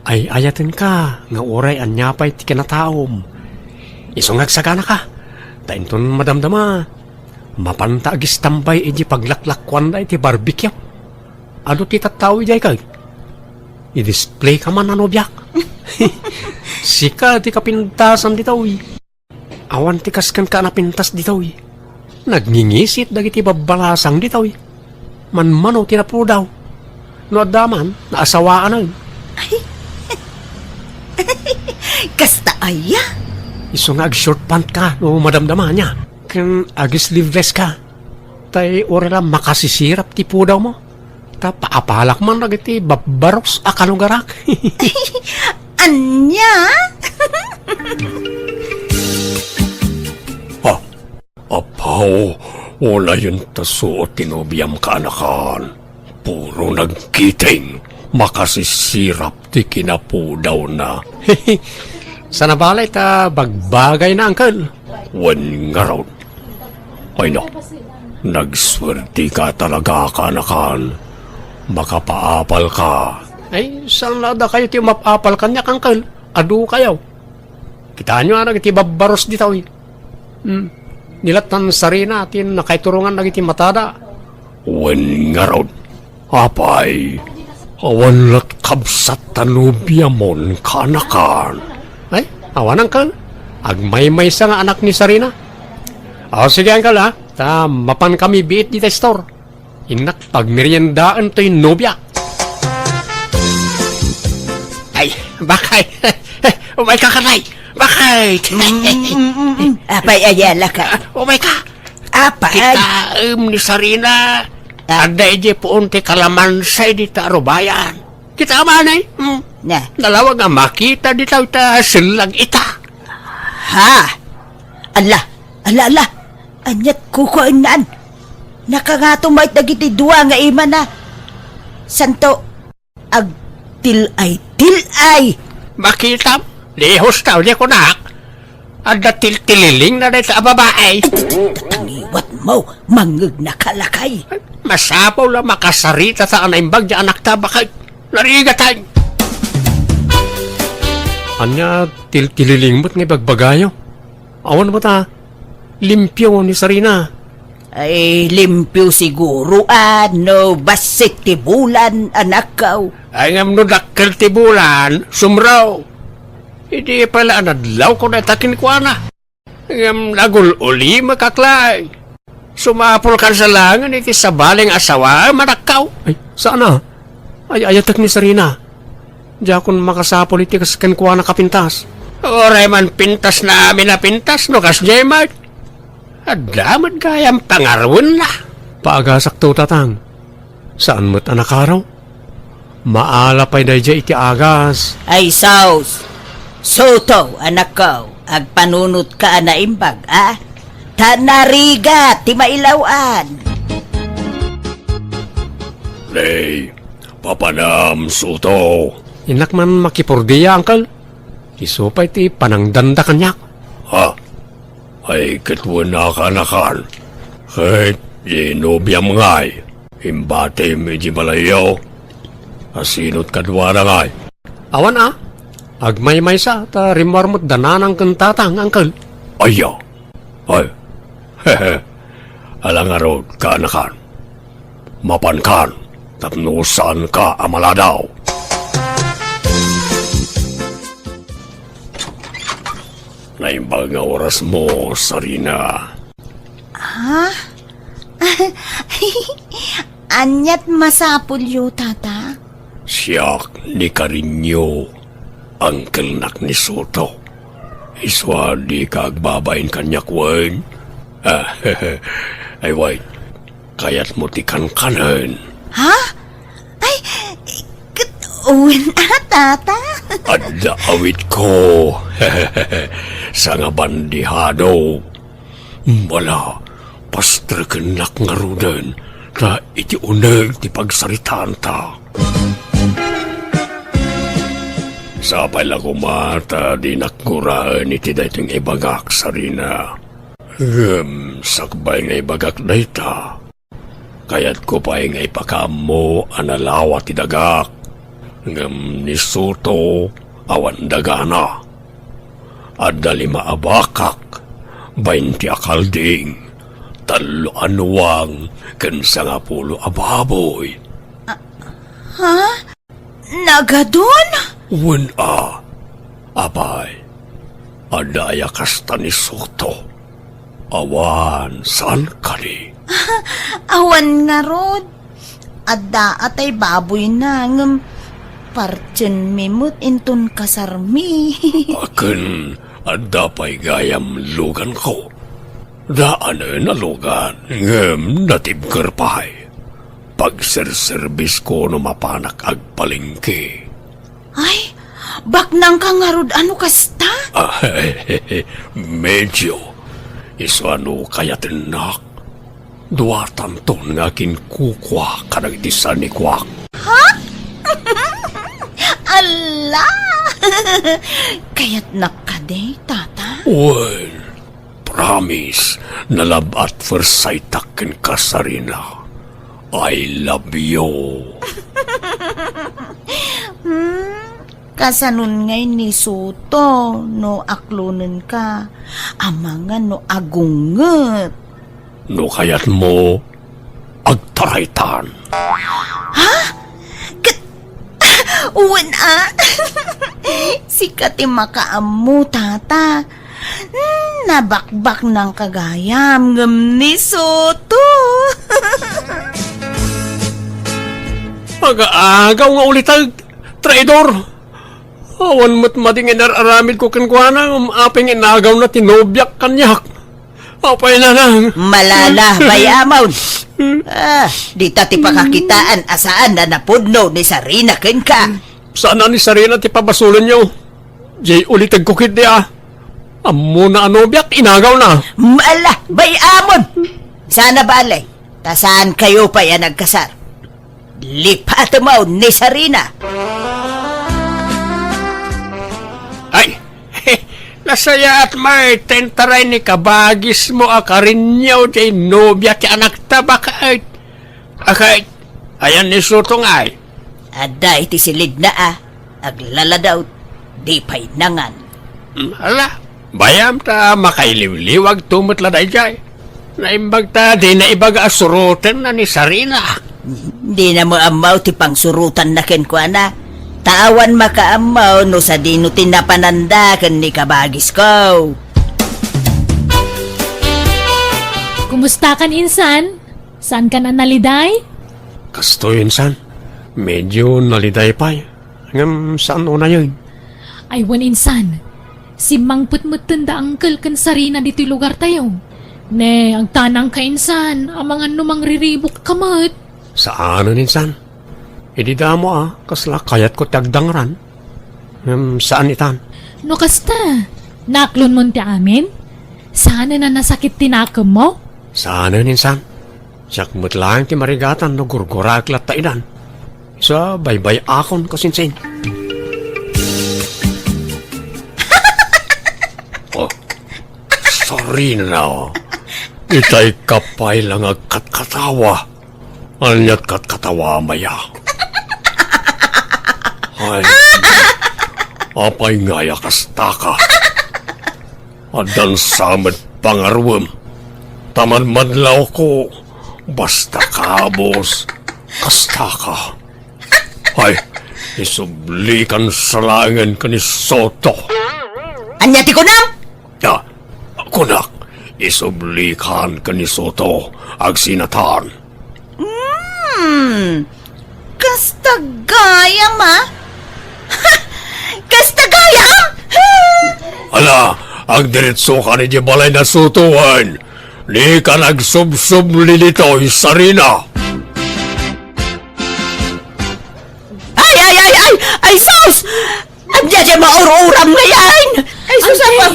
Ay-ayatenka nga uray ania pay ti kinataom. Isu nga agsaganaka. Ta inton madamdama, mapanta agistambay idiay paglaklakuanda iti barbecue. Adu ti tattao idiay kay. I-display ka man a nobiak. Sika ti kapintasan ditoy. Awan ti kas kenka a napintas ditoy. Nagngingisit dagiti babbalasang ditoy. Manmano ti napudaw. No adda man, naasawaanen. Ay. Aya? Isu nga ag-short pant ka no madamdama ania. Ken ag-sleeveless ka. Tay uray la makasisirap ti pudawmo. Ta paapalak man dagiti babbaros a kalugarak. Ania? Ah, apaw, unayen ta suot ti nobiam, kaanakan. Puro nagkiting, makasisirap ti kinapudawna. Sana balay ta bagbagayna, Uncle. Wen ngarud. Ay na, nagsuerteka talaga, kaanakan. Makapaapalka. Ay, saan la dakayo ti umaapal kaniak, Uncle? Adu kayo. Kitaenyo a dagiti babbaros ditoy. Hmm. Ni lattan sarina ti nakaiturongan dagiti matada. Wen ngarud, apay, awan lat kabsat ta nobiamon, kaanakan. Ay, awan, Uncle. Agmaymaysa nga anak ni sarina. O, sige, Uncle, ha? Ta mapankami biit dita store. Innak pagmeriendaen toy nobia. Ay, bakay. Umay ka, kanay. Bakay. Mm, mm, mm, mm. Apay, ayala ka. Umay ka. Apay. Kitaem ni Sarina. Ah. Adda idiay puon ti kalamansa dita arubayan. Kita man, eh. Hmm. Na. Nalawag a makita dita ita sellag ita. Ha? Ala, ala, ala. Aniat kukuennan? Nakangato met dagiti dua nga imana. Santo, agtil-ay, til-ay. Makitam, lihos taw, di kunak. Adda tiltililingna dayta a babae. Ay, tangiwat mo, mangngegna ka, lakay. Masapul a makasarita ta a naimbag di anakta, baket. Narigatan. Ania tiltililing met nga ibagbagayo? Awan met a limpio ni Sarina. Ay, limpio siguro, a, no bassit ti bulan, anakko. Ay, ngem no dakkel ti bulan, sumro. Idi pala a nadlawko dayta kenkuana. Ngem nagul-ulimek, aklay. Sumapulkan sa langen iti sabali nga asawaem, anakko. Ay, saan a? Ay-ayatek ni Sarina. Diakon makasapul iti kas kenkuana kapintas. Uray man pintasna amin a pintas, no kasdiay met. Adda met gayam pangaruenna. Paagasakto, Tatang. Saan met a nakaro? Maala pay daydiay iti agas. Ay, sus! Suto, anakko, agpanunotka a naimbag, a? Ta narigat ti mailaw-an. Nay, papanam, Suto. Innak man makipurdia, Uncle. Isu pay ti panangdanda kaniak. Ha? Ay, ket wen a kaanakan. Ket di nobiam ngay, imbatim iti balayyo. Asino ti kaduana ngay? Awan a. Agmaymaysa ta rimmuar met da nanang ken tatang, Uncle. Aya. Ay. Ala ngarud, kaanakan. Mapankan tapno saanka a maladaw. Naimbag nga orasmo, Sarina. Ha? Aniat masapulyo, Tata? Siak ni Karinyo, angkelnak ni Soto. Isu a dika agbabain kaniak wen? Ay, wen, kayatmo ti kankanen? Ha? Ay, ket wen a, Tata? Adda awitko. Sangabandihado. Ala, pastrekennak ngaruden, ta iti uneg ti pagsaritaanta. Sapay la koma ta dinak guraen iti daytoy nga ibagak, Sarina. Ngem sakbay nga ibagak dayta, kayatko pay nga ipakaammo a nalawa ti dagak, ngem ni Soto awan dagana. Adda lima a bakak, baynte a kalding, tallo a nuang, ken sangapulo a baboy. Ha? Nagadun? Wen a, apay, adda aya kasta ni Soto? Awan, saan kadi? Awan ngarud. Adda a tay baboyna, ngem Partienmi met inton kasarmi. Akin, adda pay gayam luganko. Daanen a lugan, ngem natibker pay. Pagserserbisko no mapanak agpalengke. Ay, baknangka ngarud a no kasta? Ah, medyo. Isu a no kayatennak, duatanton nga kinkukua kadagiti sanikuak. Ha? Ala! Kayatnak kadi, tata? Well, promise, na love at first sight-ak kenka, Sarina. I love you. Hmm? Kasanon ngay ni Soto no aklonenka? Amangan no agunget. No kayatmo, agtaraytan. Ha? Ket, wen a? Sika ti makaammo, tata. Hmm, nabakbaknangka gayam ngem ni Soto. Aga-agaw nga uliteg, traidor! Awan met madi nga inar-aramidko kenkuana, ngem apay nga inagawna ti nobiak kaniak? Apay, nanang? Malala, bay-amon. Ah, dita ti pakakitaan a saan a napudno ni Sarina kenka. Saan a ni Sarina ti pabasolenyo. Jay ulitegko ketdi a. Ammona a nobiak, inagawna. Mala, bay-amon. Sana bale, ta saan kayo pay a nagkasar. Lipatemon ni Sarina. Ay, nasayaat met ti intaray ni kabagismo a Karinyo ti nobia ti anakta, baket. Aket, ayan ni Soto ngay? Adda iti silidna a, aglaladaw, di pay nangan. Hmm, ala, bayam ta makailiwliwagto met la daydiay. Naimbag ta dina ibaga a surotenna ni Sarina. Dina met ammo ti pangsurotanna kenkuana. Ta awan makaammo no sadino ti napananda ken ni kabagisko. Kumustakan, insan? Saankan a naliday? Kastoy, insan. Medyo naliday pay. Ngem saan unayen. Ay, wen, insan. Simmangpet metten da Uncle ken Sarina ditoy lugartayo. Ne, agtanangka, insan, amangan no mangriribukka met. Saanen, insan. Idi damo a, kasla kayatko ti agdangran. Ngem saan itan. No kasta, naklonmon ti amin? Saanen a nasakit ti nakemmo? Saanen, insan. Siak met laeng ti marigatan no gurguraek latta idan. Sa baybay-akon kasinsin. Oh, sorry na. Itay ka pay la nga agkatkatawa. Ania't katkatawa, maya? Ay, apay ngay a kastaka? Addan sa met pangaruem. Ta madmadlawko, basta kabus, kastaka. Ay, isublikan sa laengen ken ni Soto. Ania ti kunam? Ah, kunak, isublikan ken ni Soto, agsinatan. Hmm, kasta gayam, a? Ha! Kasta gayam? Ha! Ala, agdiritsokan idiay balay na Soto wen. Dikan agsubsubli ditoy, Sarina. Ay, ay, ay, ay! Ay, sus! Ania diay maur-uram ngay? Ay, sus, Ante, apa?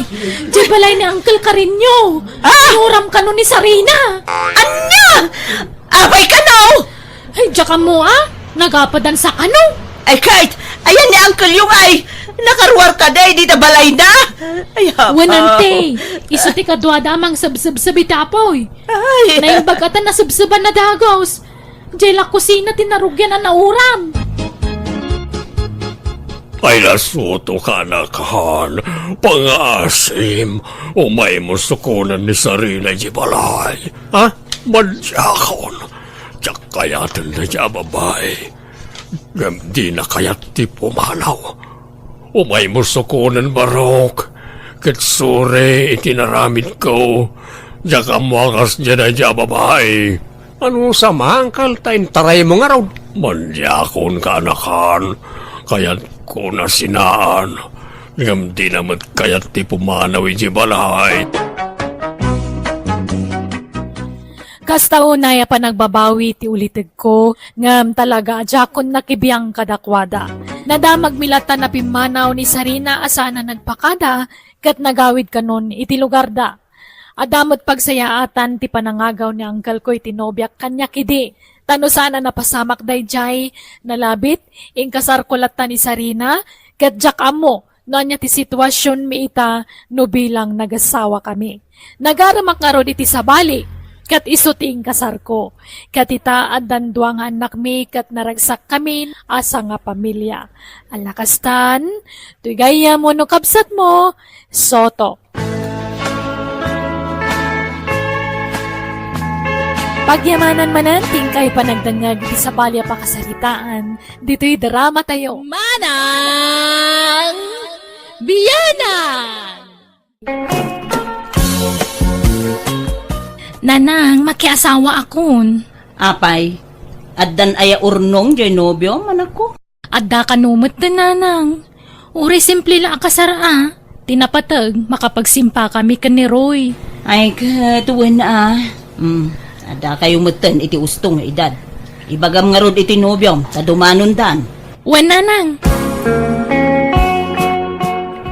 Diay balay ni Uncle Carino. Ah! Inuram kano ni Sarina. Ania? Apay kano? Ay, diak ammo, a. Nagapadan sa kano. Ay, Kate, ayan ni Uncle yung ay. Nakaruar kadi dita balayna. Ay, apa? Wen, ante, isu ti kaduada a mangsebsebseb iti apoy. Ay. Naimbag a ta nasebseban a dagus. Diay la kusina ti narugian a nauram. Ay, nasuto ka, anakan. Pangaasim, umaymo sukonen ni Sarina idiay balay. Ha? Madiakon. Diak kayaten daydiay a babai. Ngem dina kayat ti pumanaw. Umaymo sukonen, Barok, ket suri iti naramidko. Diak ammo a kasdiay daydiay a babai. Ano sa mangkal ta intaraymo ngarud? Madiakon, kaanakan. Kayatko na sinaan, ngem dina met kayat ti pumanaw idiay balay. Kasta unay a panagbabawi ti ulitegko, ngem talaga a diakon nakibiang kadakuada. Nadamagmi latta a pimmanaw ni Sarina a saan a nagpakada, ket nagawid kanon iti lugarda. Adda met pagsayaatan ti panangagaw ni angkelko iti nobiak kaniak idi, ta no saan a napasamak daydiay, nalabit, inkasarko latta ni Sarina, ket diak ammo no ania ti situasionmi ita no bilang nagasawakami. Nagaremak ngarud iti sabali, ket isu ti inkasarko. Ket ita, addan dua nga annakmi, ket naragsakkami a sangapamilia. Ala kastan, toy gayyem wenno kabsatmo, Soto. Pagyamanan manen ti inkay panagdengngeg iti sabali a pakasaritaan ditoy drama tayo. Manang Biyanan! Nanang, makiasawaakon. Apay, addan aya urnong diay nobiom, anakko? Adda kano met ti nanang. Uray simple la a kasar a. Ti napateg, makapagsimpakami ken ni Roy. Ay, ket wen a. Hmm, adda kayo metten iti usto nga edad. Ibagam ngarud iti nobiom, ta dumanondan. Wen, nanang.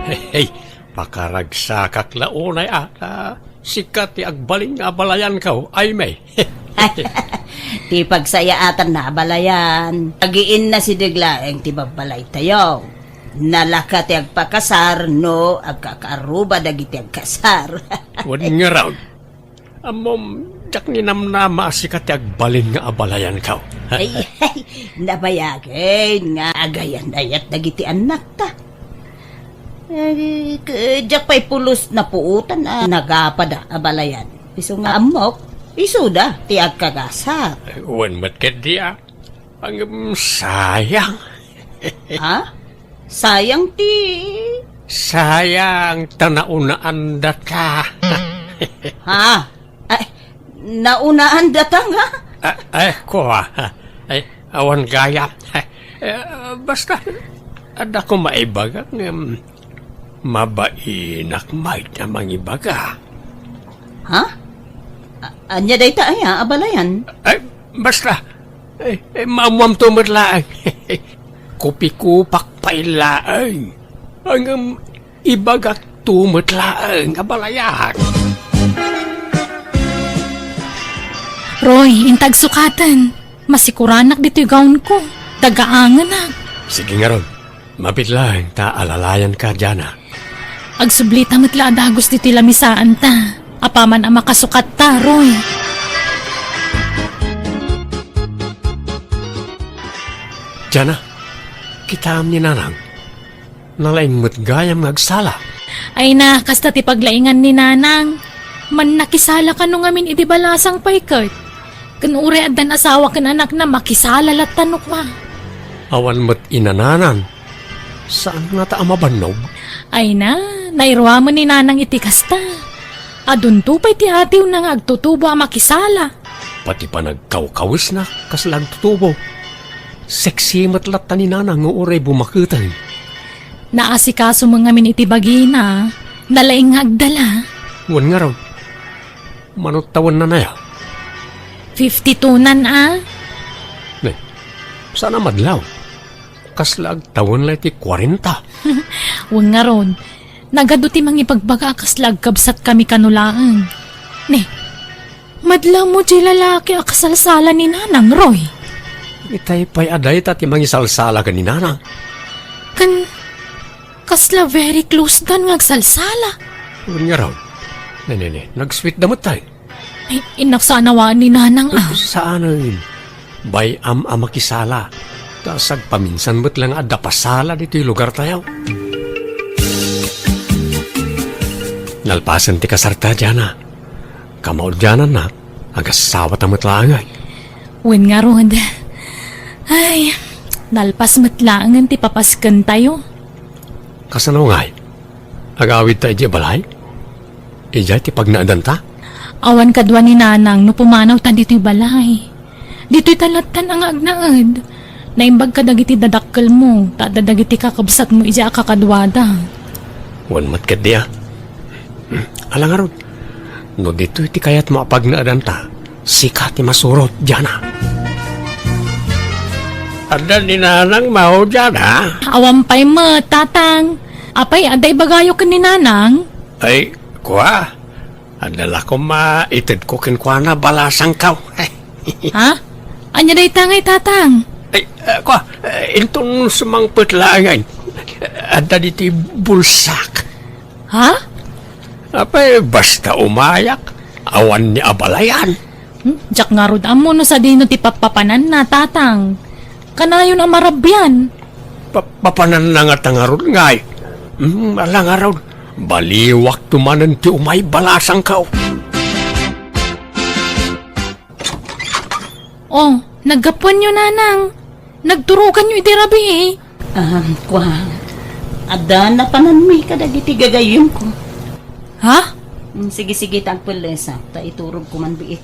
Hey, hey, pakaragsakak la unay a. Sika ti agbalin nga abalayanko, Aimee. Ti pagsayaatanna abalayan, agiinna sideg laeng ti babbalaytayo. Nalaka ti agpakasar no agkakaarruba dagiti agkasar. Wen ngarud, ammom, diak ninamnama a sika ti agbalin nga abalayanko. Ay, ay, nabayagen nga agayan-ayat dagiti annakta. Eh, k-, diak pay pulos napuotan a nagapada abalayan. Isu nga ammok, isuda ti agkagasat. Wen met ketdi a. Ngem sayang. Ha? Sayang ti Sayang ta naunaandata. Ha? Ay, naunaandata nga? Ah, ay, ko, ah. Ay, awan gayam. Eh, basta, adda ko maibaga ngem mabainak met a mangibaga. Ha? A-, ania dayta aya, abalayan? Ay, basta. Ay, ay, maammuamto met laeng. Kupikupak pay laeng. Ngem ibagakto met laeng, abalayan. Roy, inta agsukaten. Masikuranak ditoy gawnko. Dagaangenak. Sige ngarud. Mabiit laeng ta alalayanka, Jana. Agsublita met la a dagus ditoy lamisaanta. Apaman a makasukatta, Roy. Jana, kitaem ni Nanang. Nalaing met gayam nga agsala. Ay na, kasta ti paglaingan ni Nanang. Mannakisala kano ngamin idi balasang pay ket. Ken uray addan asawa ken anakna, makisala latta no kua. Awan met inananan. Saan ngata a mabannog? Ay na, nairuamen ni Nanang iti kasta. Adunto pay ti atiwna nga agtutubo a makisala. Pati panagkawkawesna, kasla agtutubo. Sexy met latta ni Nanang nga uray bumaketen. Naasikaso met ngamin iti bagina, nalaing nga agdala. Wen ngarud, mano tawenna aya? Fifty-two nan a. Ne, saan a madlaw? Kasla agtawen la iti kwarenta. Wen ngarud, nagadu ti mangibagbaga a kasla agkabsatkami kano laeng. Ne, madlaw mo diay lalaki a kasalsala ni Nanang, Roy. Itay pay a dayta ti mangisalsala ken ni Nanang. Ken kasla very close dan nga agsalsala. Wen ngarud. Ne, ne, ne. Nag-sweet da met tayo. Ay, innak saan a waan ni Nanang a. Saanen. Bay-am a makisala. Ta sagpaminsan met la nga adda pasala ditoy lugar tayo. Nalpasen ti kasarta, Jana. Kamaudiananna, agasawata met laeng. Wen ngarud. Ay, nalpas met laengen ti papasken tayo. Kasano ngay? Agawid ta idiay balay? Idiay ti pagnaedanta? Awan kadua ni Nanang no pumanaw ta ditoy balay. Ditoy ta lattan a nga agnaed. Naimbag kadagiti dadakkelmo, ta adda dagiti kakabsatmo idiay a kakaduada. Wen met ketdi a. Ala ngarud, no ditoy ti kayatmo a pagnaedanta, sika ti masurot, Jana. Adda ni Nanang Mao, Jana? Awan pay met, Tatang. Apay, adda ibagayo ken ni Nanang? Ay, kua. Adda la koma itedko kenkuana balasangkaw. Ha? Ania dayta ngay, Tatang? Ay, ah, kua, eh, inton sumangpet laeng ngay. Adda ditoy bulsak. Ha? Apay, basta umayak, awan ni abalayan. Hmm? Diak ngarud ammo no sadino ti pappapananna, Tatang. Kanayon a marabian. Pa-, papananna ngata ngarud ngay. Hmm, ala ngarud. Baliwakto manen ti umay balasangkaw. Oh, naggapuanyo, Nanang. Nagturoganyo idi rabii. Ah, kua. Adda napananmi kadagiti gagayyemko. Ha? Mm, sige, sige, ta agpellesak, ta iturogko man biit.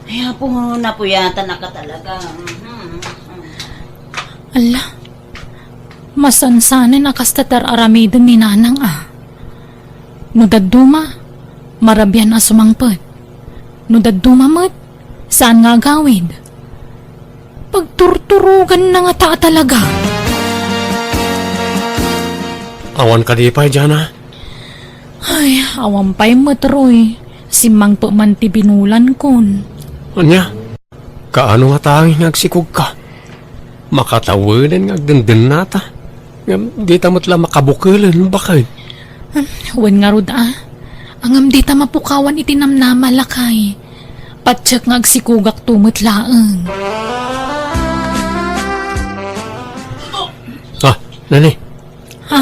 Ay, apo, napuyatan ka talaga. Mhm. Ala, masansanen a kasta ti ar-aramiden ni Nanang a. No dadduma, marabian a sumangpet. No dadduma met, saan nga agawid. Pagturturoganna ngata a talaga. Awan kadi pay, Jana? Ay, awan pay met, Roy. Simmangpet man ti binulankon. Ania? Kaano nga tanging nga agsikogka? Makatawenen nga agdendennata. Ngem dita met la makabukelen, baket. Hmm, wen ngarud a. Ngem dita mapukawan iti namnama, lakay. Patiek nga agsikogakto met laeng. Ah, nani? Ha?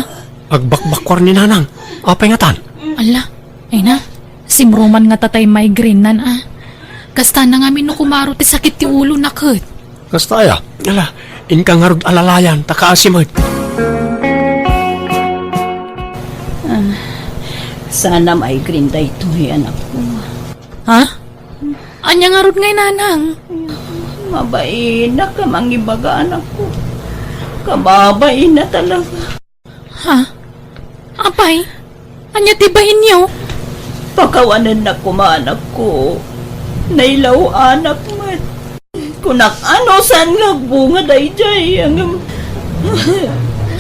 Agbakbakkuar ni Nanang. Apay ngatan? Ala, ay na. Simruman ngata tay migraine-nan a. Kasta na ngamin no kumaro ti sakit ti ulona ket. Kasta aya? Ala, inka ngarud alalayan, ta kaasi met. Ah, sana migraine daytoy, anakko. Ha? Ania ngarud ngay, Nanang? Mabainak a mangibaga, anakko. Kababain a talaga. Ha? Apay? Ania ti bainyo? Pakawanennak koma, anakko. Nailaw-anak met. Kunak, ano saan nga agbunga daydiay? Ngem,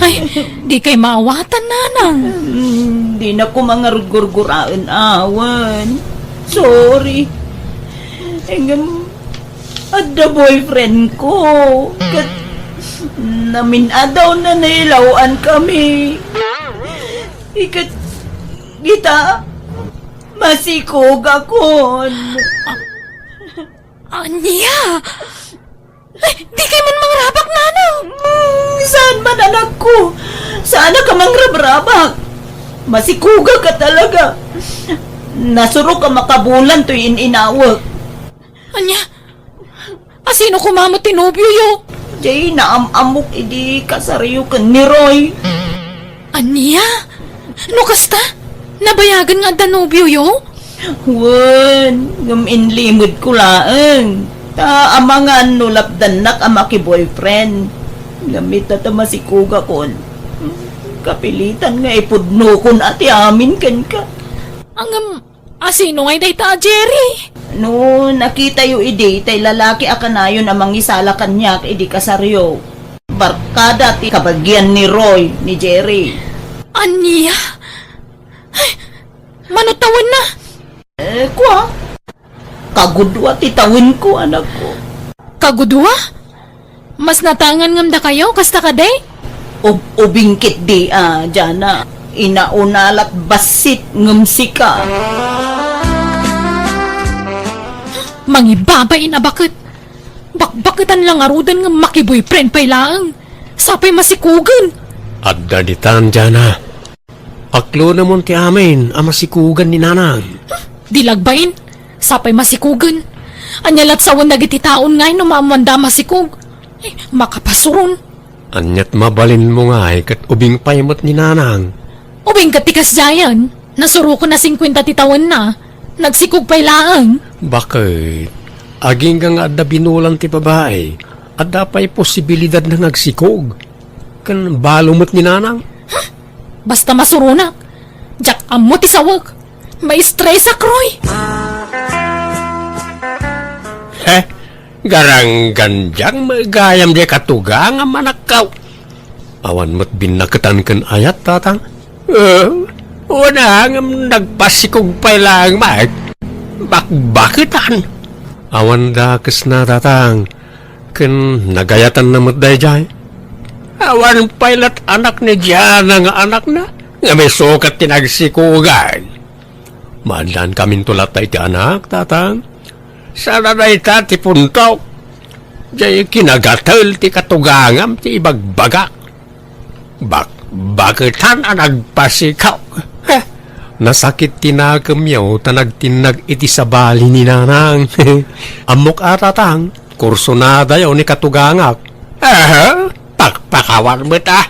ay, dikay maawatan, Nanang. Hmm, dinak koma ngarud gurguraen awan. Sorry. Ngem, adda boyfriend ko. Ket namin-adaw na nailaw-an kami. Iket dita, masikogakon. Ania? Ay, dikay man mangrabak, Nanang! Hmm, saan man, anakko? Saan ka mangrabrabak? Masikogak ka talaga. Nasurok a makabulan toy in-inawek. Ania? Asino koma met ti nobioyo? Jay, naam-ammok idi kasaryo ken ni Roy. Ania? No kasta, nabayagen nga adda nobioyo? Wen, ngem inlimedko laeng. Ta amangan no lapdannak a makiboyfriend. Ngem ita ta masikogakon. Kapilitan nga ipudnokon a ti amin kenka. Ngem, asino ngay dayta a Jerry? No nakitayo idi tay lalaki a kanayon a mangisala kaniak idi kasaryo, barkada ti kabagian ni Roy, ni Jerry. Ania? Ay, mano tawenna? Eh, kua? Kagudua ti tawenko, anakko. Kagudua? Mas natangan ngem dakayo, kasta kadi? Ub-, ubing ketdi a, Jana. Inauna lat bassit ngem sika. Mangibabain a baket. Bakbaketan la ngaruden ngem makiboyfriend pay laeng. Sapay masikogen. Adda ditan, Jana. Aklonemon ti amin a masikogan ni Nanang. Di lagbain, sapay masikogen. Ania lat sawen dagiti taon ngay no maammoanda a masikog? Eh, makapasuron. Aniat mabalinmo ngay ket ubing pay met ni Nanang? Ubing ket ti kasdiayen, nasurokon a singkuenta ti tawenna, nagsikog pay laeng. Baket, agingga nga adda binulan ti babai, Adda pay posibilidadna nga agsikog. Ken balo met ni Nanang. Basta masuronak. Diak ammo ti sawek. Maistresak, Roy. He? Garanggandiang met gayam diay katugangam, anakko. Awan met binnaketan ken ayat, Tatang. Eh, wen a, ngem nagpasikog pay laeng met. Bakbaketan. Awan dakesna, Tatang. Ken nagayatanna met daydiay. Awan pay lat anak ni Diana nga anakna, ngem isu ket ti nagsikogan. Maaddaankaminto latta iti anak, Tatang. Saan a dayta ti puntok. Diay kinagatel ti katugangam ti ibagbagak. Bakbaketan a nagpasikog. Heh, nasakit ti nakemyo ta nagtinnag iti sabali ni Nanang. Ammok a, Tatang, kursunadayo ni katugangak. Aha, pakpakawan met a.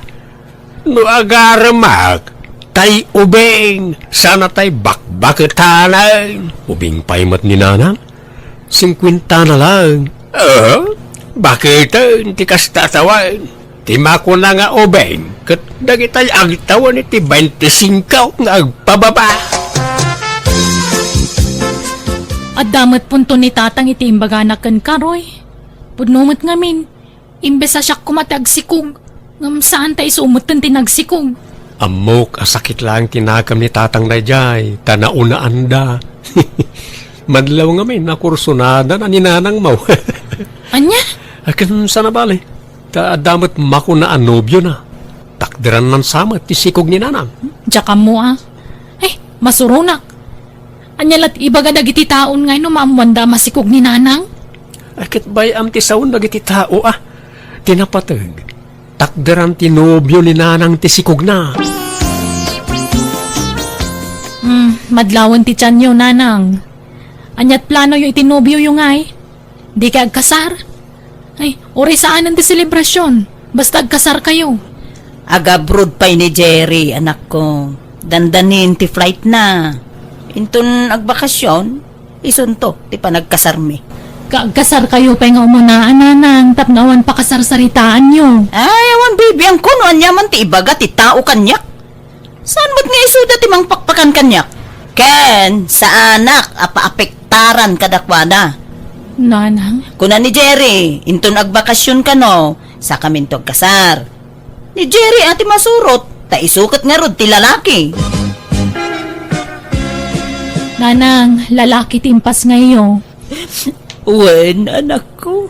No agaremak, tay ubing, saan a tay bakbaketanan. Ubing pay met ni Nanang. Singkuentana laeng. Ah, baketen ti kasta a tawen. Ti makuna nga ubing, ket dagitay agtawen iti baintisingko nga agpababa. Adda met punto ni Tatang iti imbagana kenka, Roy. Pudno met ngamin, imbes a siak koma ti agsikog, ngem saan ta isu metten ti nagsikog. Ammok a sakit laeng ti nakem ni Tatang daydiay, ta naunaanda. Madlaw ngamin a kursunada na ni Nanangmo. Ania? Akin sana bale, ta adda met makuna a nobiona. Takderanna sa met ti sikog ni Nanang. Diak ammo a. Eh, masuronak. Ania lat ibaga dagiti taon nga no maammoanda a masikog ni Nanang? Ay, ket bay-am ti sawen dagiti tao a. Ti napateg, takderan ti nobio ni Nanang ti sikogna. Hmm, madlawen ti tianyo, Nanang. Aniat planoyo iti nobioyo ngay? Dikay agkasar? Ay, uray saanen ti selebrasion. Basta agkasarkayo. Agabroad pay ni Jerry, anakko. Dandanin ti flightna. Inton agbakasion, isunto ti panagkasarmi. Kaagkasarkayo pay nga umuna, Nanang, tapno awan pakasarsaritaanyo. Ay, awan bibiangko no aniaman ti ibaga ti tao kaniak. Saan met nga isuda ti mangpakpakan kaniak? Ken saanak a paapektaran kadakuada. Nanang? Kuna ni Jerry, inton agbakasion kano, sakaminto agkasar. Ni Jerry a ti masurot, ta isu ket ngarud ti lalaki. Nanang, lalaki ti impasngayyo. Wen, anakko.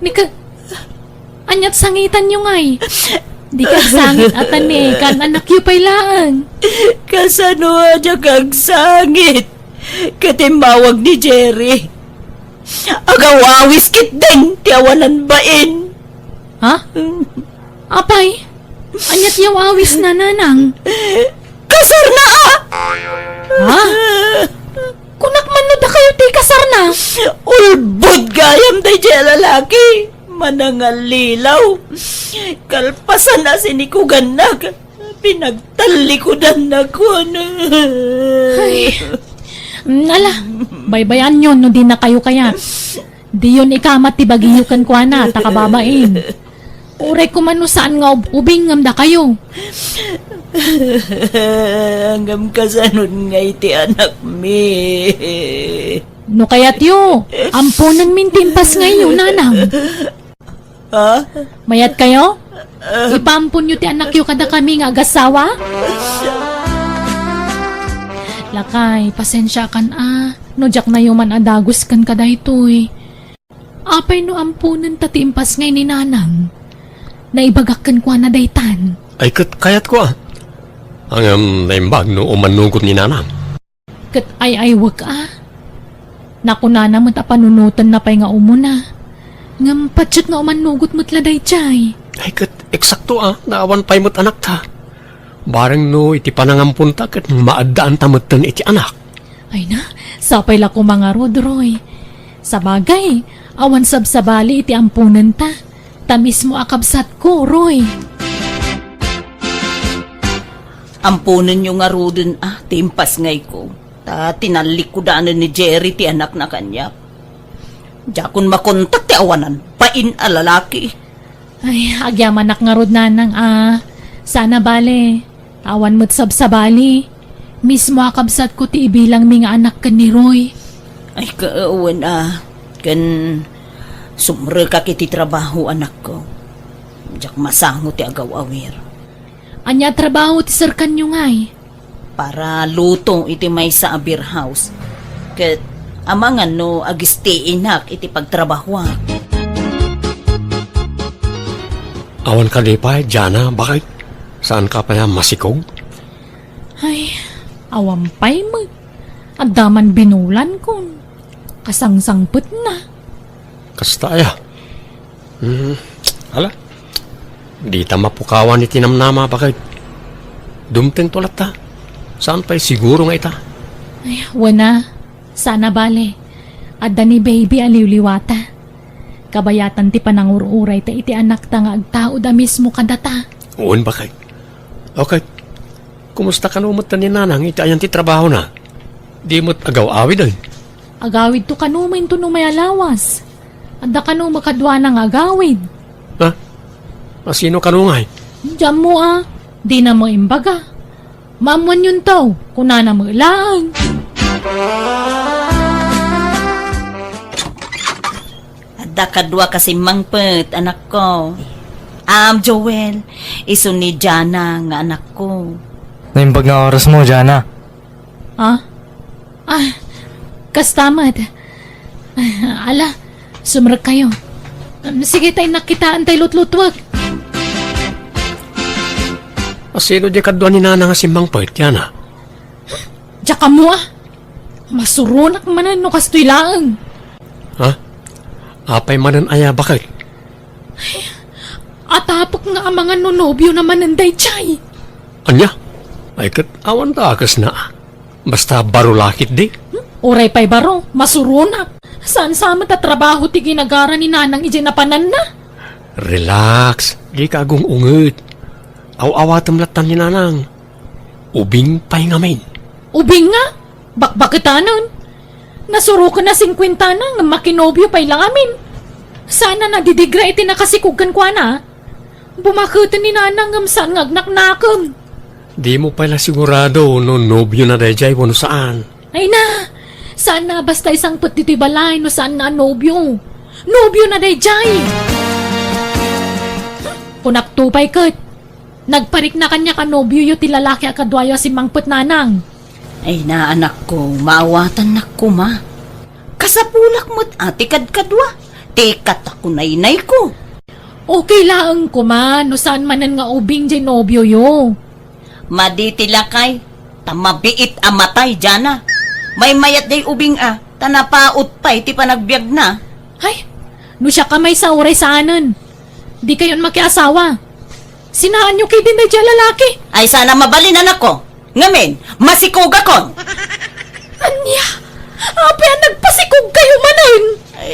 Ni ka, aniat sangitanyo ngay? Dikay agsangit a ta ni kan anakyo pay laeng. Kasano a diak agsangit? Ket immawag ni Jerry. Agaw-awis ketdin ti awanan bain. Ha? Apay, aniat ti aw-awisna, Nanang? Kasarna a! Ha? Kunak man no dakayo ti kasarna? Ulbod gayam daydiay a lalaki. Manangallilaw. Kalpasan a sinikugannak, pinagtallikudannak. Ay, ala, baybayanyo no dinakayo kayat. Diyon ikamat ti bagiyo kenkuana, ta kababain. Uray koma no saan nga ub-ubing ngem dakayo. Ngem kasanon ngay ti anakmi? No kayatyo, amponenmin ti impasngayyo, Nanang. Ha? Mayatkayo? Ipaamponyo ti anakyo kadakami nga agasawa? Lakay, pasensiakan a, no diak nayo man a dagus kenka daytoy. Apay no amponenta ti impasngay ni Nanang? Naibagak kenkuana daytan. Ay, ket kayatko a. Ngem naimbag no umanugot ni Nanang. Ket ay-aywek a. Nakunana met a panunotenna pay nga umuna. Ngem patiek nga umanugot met la daydiay. Ay, ket eksakto a, naawan pay met anakta. Bareng no iti panangamponta ket maaddaanta metten iti anak. Ay na, sapay la koma ngarud, Roy. Sabagay, awan sabsabali iti amponenta. Ta mismo a kabsatko, Roy. Amponenyo ngaruden a ti impasngayko, ta tinallikudanen ni Jerry ti anakna kaniak. Diakon makontak ti awanan bain a lalaki. Ay, agyamanak ngarud, nanang, a. Saan a bale. Awan met sabsabali. Mismo a kabsatko ti ibilangmi nga anak ken ni Roy. Ay, kawen a. Ken sumrekak iti trabaho, anakko. Diak masango ti agaw-awir. Ania a trabaho ti serkanyo ngay? Para luto iti maysa a beer house. Ket amangan no agistiinak iti pagtrabahoak. Awan kadi pay, Jana, bakit? Saan ka pay a masikog? Ay, awan pay met. Adda man binulan kon kasangsangpetna. Kasta aya. Hmm, ala. Dita mapukawan iti namnama, bakit? Dumtengto latta. Saan pay siguro nga ita? Ay, wen a. Saan a bale. Adda ni baby a liwliwata. Kabayatan ti panangur-urayta iti anakta nga agtaud a mismo kadata. Wen, bakit? Okay. Kumusta kano met ni nanang iti ayan ti trabahona? Di met agaw-awid, ay? Agawidto kano met inton umay a lawas. Adda kano met kaduana nga agawid. Ha? Asino kano ngay? Diammo a, dina met imbaga. Maammuanyonto, kunana met laeng. Adda kadua ka simmangpet, anakko. Am, Joel, isu ni Jana nga anakko. Naimbag nga oras mo, Jana. Ah? Ah, kasta met. Ah, ala, sumrekkayo. Um, sige, tay nakkitaan tay lutlutuek. Asino di kadua ni nana nga simmangpet, Jana? Diak ammo a. Masuronak manen no kastoy laeng. Ha? Apay manen aya, bakit? Atapek nga amangan no nobiona manen daydiay. Ania? Ay, ket awan ta a kasna. Basta baro la ketdi. Hmm? Uray pay baro, masuronak. Saan sa met a trabaho ti ginagara ni nanang idiay napananna? Relax, dika agung-unget. Aw-awatem latta ni nanang. Ubing pay ngamin. Ubing nga? Bakbaketanen. Nasuroken a singkuentana ngem makinobio pay la ngamin. Saan a nadidigra iti nakasikog kenkuana. Bumaketen ni nanang ngem saan nga agnaknakem. Dimo pay la sigurado no nobiona daydiay wenno saan. Ay na! Saan a basta isangpet ditoy balay no saanna a nobio. Nobiona daydiay! Kunakto pay ket, nagparikna kaniak a nobioyo ti lalaki a kaduayo a simmangpet, nanang. Ay na, anakko, maawatannak koma. Kasapulak met a ti kadkadua, ti katakunaynayko. Okay laeng koma no saan manen nga ubing diay nobioyo. Madi ti lakay, ta mabiit a matay, Jana. Maymayat diay ubing a, ta napaut pay ti panagbiagna. Ay, no siak a maysa uray saanen. Dikayon makiasawa. Sinaanyo ketdin daydiay a lalaki. Ay, saan a mabalin, anakko. Ngamin, masikogakon. Ania? Apay a nagpasikogkayo manen? Ay,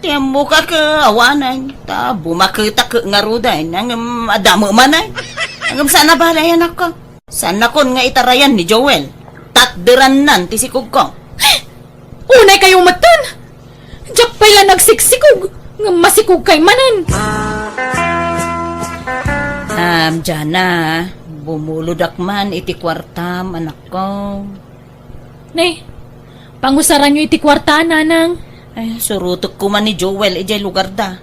ti ammok a ket awanen. Ta bumaketak ngaruden. Ngem adda met manen. Ngem saan a bale, anakko. Saannakon nga itarayan ni Joel. Takderannan ti sikogko. Unaykayo metten! Diak pay la nagsiksikog, ngem masikogkay manen. Am, Jana, bumulodak man iti kuartam, anakko. Ne, pangusaranyo iti kuarta, nanang. Ay, surotek koma ni Joel idiay lugarda.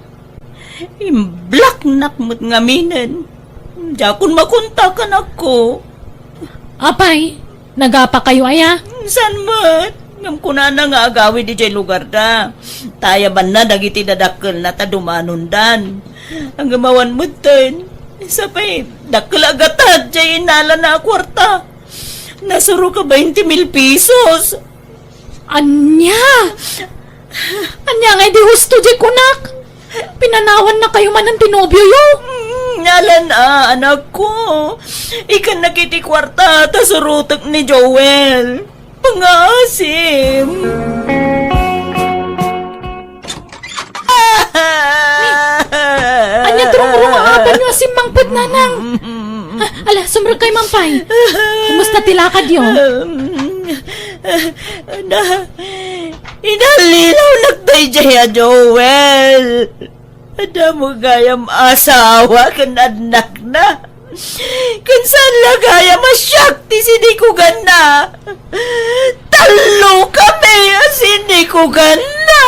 Imblaknak met ngaminen. Diakon makontak, anakko. Apay, nagapakayo aya? Saan met? Ngem kunana nga agawid idiay lugarda. Ta ayabanna dagiti dadakkelna ta dumanondan. Ngem awan metten. Sapay, dakkel a gatad diay innalana a kuarta. Nasurok a bainte mil pesos. Ania? Ania nga idi husto diay kunak? Pinanawannakayo manen ti nobioyo? Mm, alan a, anakko. Ikannak iti kuarta ta surotek ni Joel. Pangaasim. Ania ti rumrungaanyo a simmangpet, nanang? Ah, ala, sumrekkayo man pay. Kumusta ti lakadyo? Na, Inallilawnak daydiay a Joel. Adda met gayam asawa ken annakna. Ken saan la gayam a siak ti sinikuganna. Tallo kami a sinikuganna.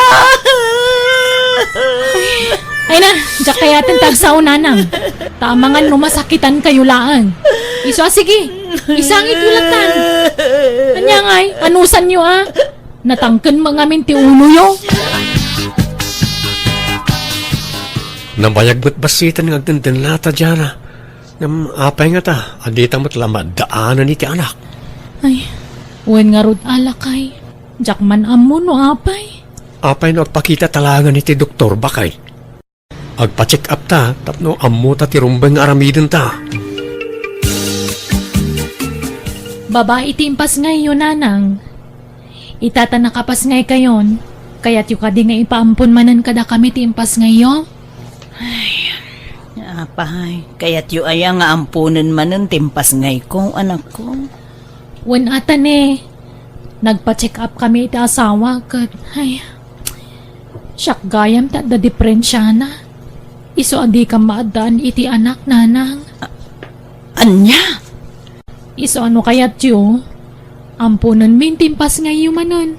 Ay na, diak kayaten ta agsao, nanang. Ta amangan no masakitan kayo laeng. Isu a, sige, isangit yo latan. Ania ngay, anusan yo a? Natangken met ngamin ti ulo yo. Nabayag met bassiten nga agdendennata, Diana. Ngem apay ngata a dita met la maaddaanen iti anak? Ay, wen ngarud a, lakay. Diak man ammo no apay. Apay no agpakitata laengen iti doktor, baket? Agpa-check-up ta tapno ammota ti rumbeng nga aramidenta. Babai ti impasngayyo, nanang. Ita ta nakapasngaykayon, kayatyo kadi nga ipaampon manen kadakami ti impasngayyo? Ay, apay, kayatyo aya nga amponen manen ti impasngayko, anakko? Wen ata ne, nagpa-check up kami iti asawa ket, ay, siak gayam ta adda diperensiana. Isu a dikam maaddaan iti anak, nanang. A-, ania? Isu a no kayatyo, amponenmi ti impasngayyo manen.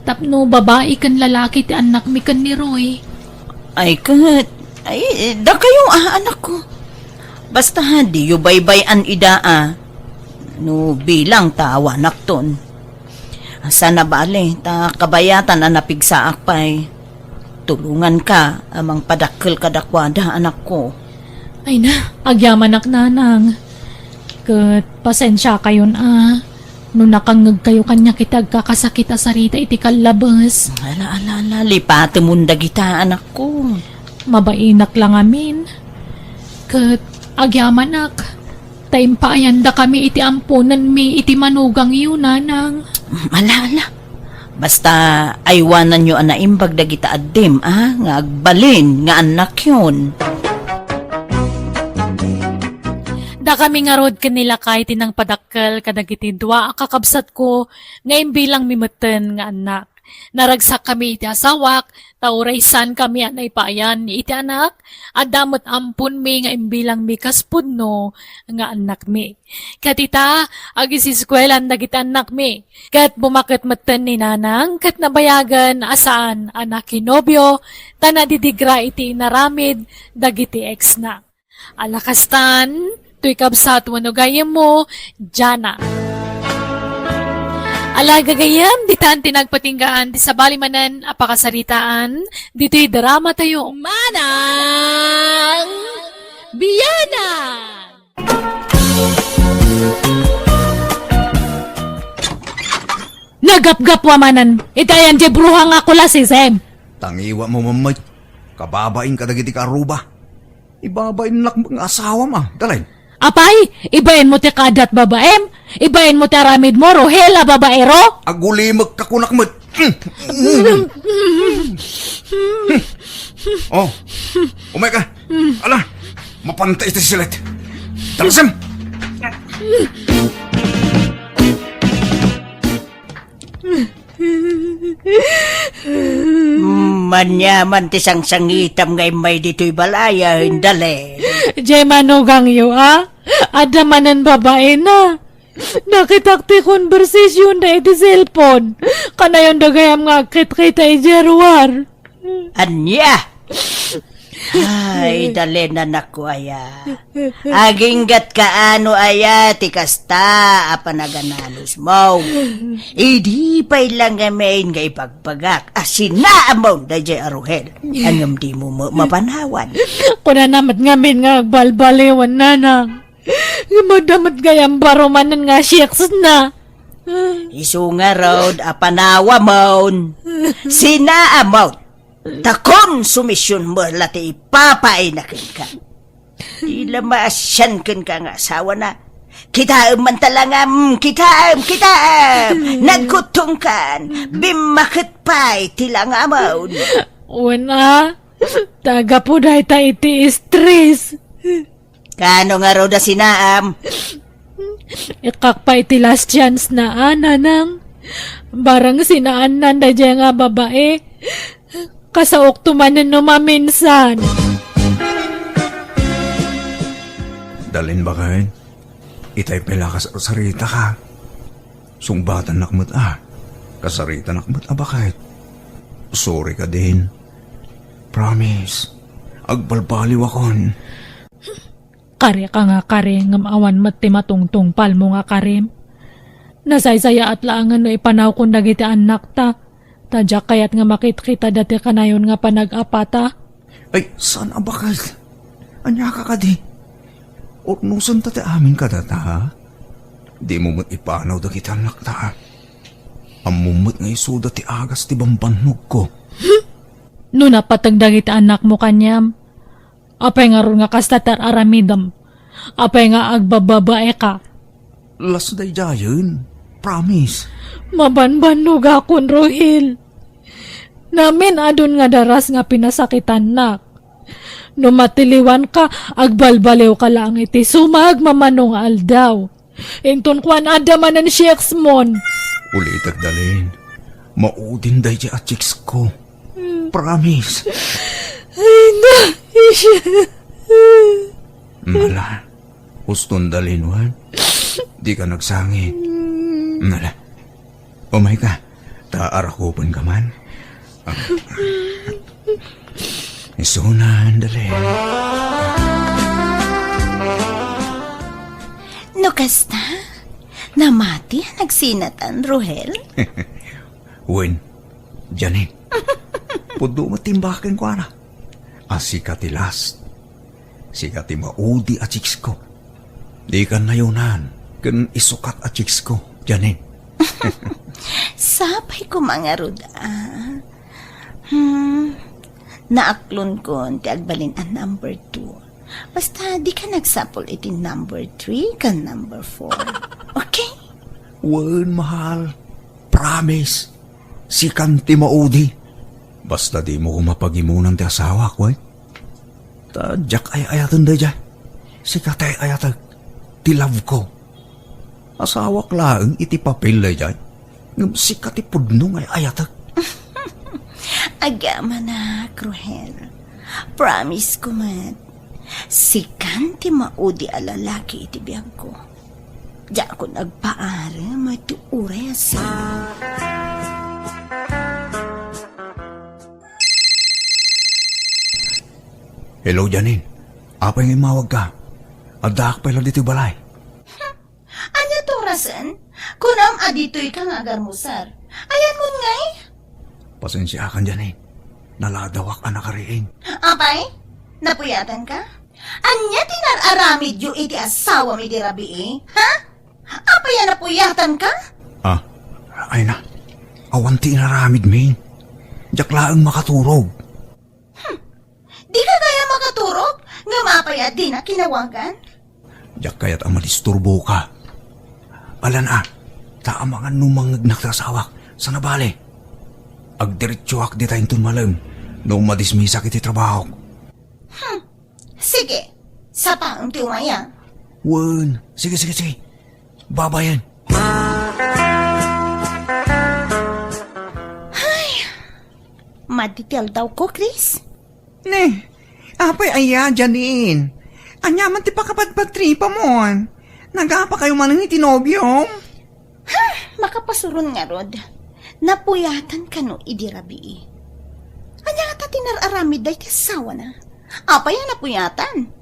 Tapno babai ken lalaki ti annakmi ken ni Roy. Ay ket, ay, dakayo a, anakko. Basta, diyo baybay-an ida a, no bilang ta awanakton. Saan a bale, ta kabayatan a napigsaak pay. Tulonganka a mangpadakkel kadakuada, anakko. Ay na, agyamanak, nanang. Ket pasensiakayon a, no nakangngegkayo kaniak iti agkakasakit a sarita iti kallabes. Ala, ala, ala, lipatemon dagita, anakko. Mabainak la ngamin. Ket agyamanak, ta impaayandakami iti amponenmi iti manugangyo, nanang. Ala, ala. Basta, aywananyo a naimbag dagita addim, a, nga agbalin nga annakyon. Dakami ngarud ken ni lakay ti nangpadakkel kadagiti dua a kakabsatko nga imbilangmi metten nga annak. Naragsakkami iti asawak, ta uray saankami a naipaayan iti anak, adda met amponmi nga imbilangmi kas pudno nga annakmi. Ket ita, agisiskuelan dagiti annakmi. Ket bumaket metten ni nanang ket nabayagen a saan a nakinobio, ta nadidigra iti inaramid dagiti ex-na. Ala kastan, toy kabsat wenno gayyemmo, Jana. Ala gagayyem, ditan ti nagpatinggaan ti sabali manen a pakasaritaan ditoy drama tayo, Manang Biyanan! Nagapgapwa manen iti ayan di bruha nga kulasisem. Tangiwa mo, mammet. Kababain kadagiti karuba. Ibabainnak nga asawam a, Dalen. Apay, ibain mo ti kaaddat babaem? Ibain mo ti aramid mo, Rohel a babaero? Agulimek ka kunak met. Oh, umay ka. Ala, mapanta iti silet. Talasem! Maniaman ti sangsangitam nga immay ditoy balay a, Dalen. Jay manugangyo, a? Adda manen babaena. Nakitak ti konbersasyonda iti cellphone. Kanayon da gayam nga agkitkita idiay ruar. Ania? Ay, Dalen, anakko aya. Aginggatka no aya ti kasta a panagananusmo. Idi pay la ngamin nga ibagbagak a sinaamon daydiay a Rohel. Ngem dimo ma-, mapanawan. Kunana met ngamin nga agbalbaliwen, nanang. Ngem adda met gayam baro manen nga siyakesna. Isu ngarud a panawamon, sinaamon, ta konsumision met la ti ipapaayna kenka. Di la maasian kenka nga asawana. Kitaem man ta langam, kitaem, kitaem! Nagkuttongkan, bimmaket pay ti langamon. Wen a, ta gapu dayta iti stress. Kaano ngarud a sinaam? Ikkak pay ti last chance na, a, nanang. Barang sinaannan daydiay nga babai, kasaokto manen no maminsan. Dalin, baket, itay pay la kasarsarita ka. Sungbatannak met a. Kasaritanak met a, baket. Sorry ka din. Promise. Agbalbaliwakon. Kari ka nga kari, ngem awan met ti matungtungpalmo nga karim. Nasaysayaat laengen no ipanawkon dagiti annakta, ta diak kayat nga makitkitada ti kanayon nga panag-apata. Ay, saan a bakal? Ania ka kadi? Urnosenta ti amin kadata, ha? Dimo met ipanaw dagiti annakta, ha? Ammom met nga isuda ti agas ti bambannogko. No napateg dagiti annakmo kaniam, apay ngarud nga kasta ti ar-aramidem? Apay nga agbababaeka? Las daydiayen. Promise. Mabanbannogakon, Rohel. Namin-adun nga daras nga pinasakitannak. No matiliwanka, agbalbaliwka laeng iti sumagmamano nga aldaw. Inton kuan, adda manen chicks mon. Ulitek, Dalin. Maudin daydiay a chicks ko. Promise. Ay, na, isya. Mala. Uston, Dalin, wen. Di ka nagsangit. Mala. Umay ka. Ta arakupen ka man. Ah. Isunan, Dalin. No kasta, namati a nagsinatan, Rohel? Wen, Janine. Pudno met ti imbag kenkuana. A sika ti last. Sika ti maudi a chicks ko. Dikan nayonan ken isukat a chicks ko, Janine. Sapay koma ngarud a. Hmm, naaklonkon ti agbalin a number two. Basta dika nagsapul iti number three ken number four. Okay? Wen, mahal. Promise. Sikan ti maudi. Basta dimo koma pagimunan ti asawak, wen? Ta diak ay-ayaten daydiay. Sika ti ay-ayatek. Ti love ko. Asawak laeng iti papel daydiay. Ngem sika ti pudno nga ay-ayatek. Agamanak, Rohel. Promise ko met. Sikan ti maudi a lalaki iti biagko. Diakon agpaarem ti uray a sano. Hello, Janine. Apay nga immawagka? Addaak pay la ditoy balay. Ania ti orasen? Kunam a ditoyka nga agarmusar. Ayanmon ngay? Pasensiakan, Janine. Naladawak a nakariing. Apay? Napuyatanka? Ania ti nar-aramidyo iti asawam idi rabii? Ha? Apay a napuyatanka? Ah, ay na. Awan ti inaramidmi. Diak laeng makaturog. Hmm. Dika kaya makaturog? Ngem apay a dina kinawagan? Diak kayat a madisturboka. Alan a, ta amangan no mangngegnak ti asawak. Sana bale. Agdiretsoak dita inton malem no madismisak iti trabahok. Hmm. Sige. Sapaem ti umay a. Wen. Sige, sige, sige. Babayen. Ay. Madi ti aldawko, Chris. Ne, apay aya, Janine? Ania man ti pakapagpatripamon? Nagapakayo manen iti nobiom? Hmm, makapasuron ngarud. Napuyatan kano idi rabii. Ania ngata ti nar-aramid dayta asawana? Apay a napuyatan?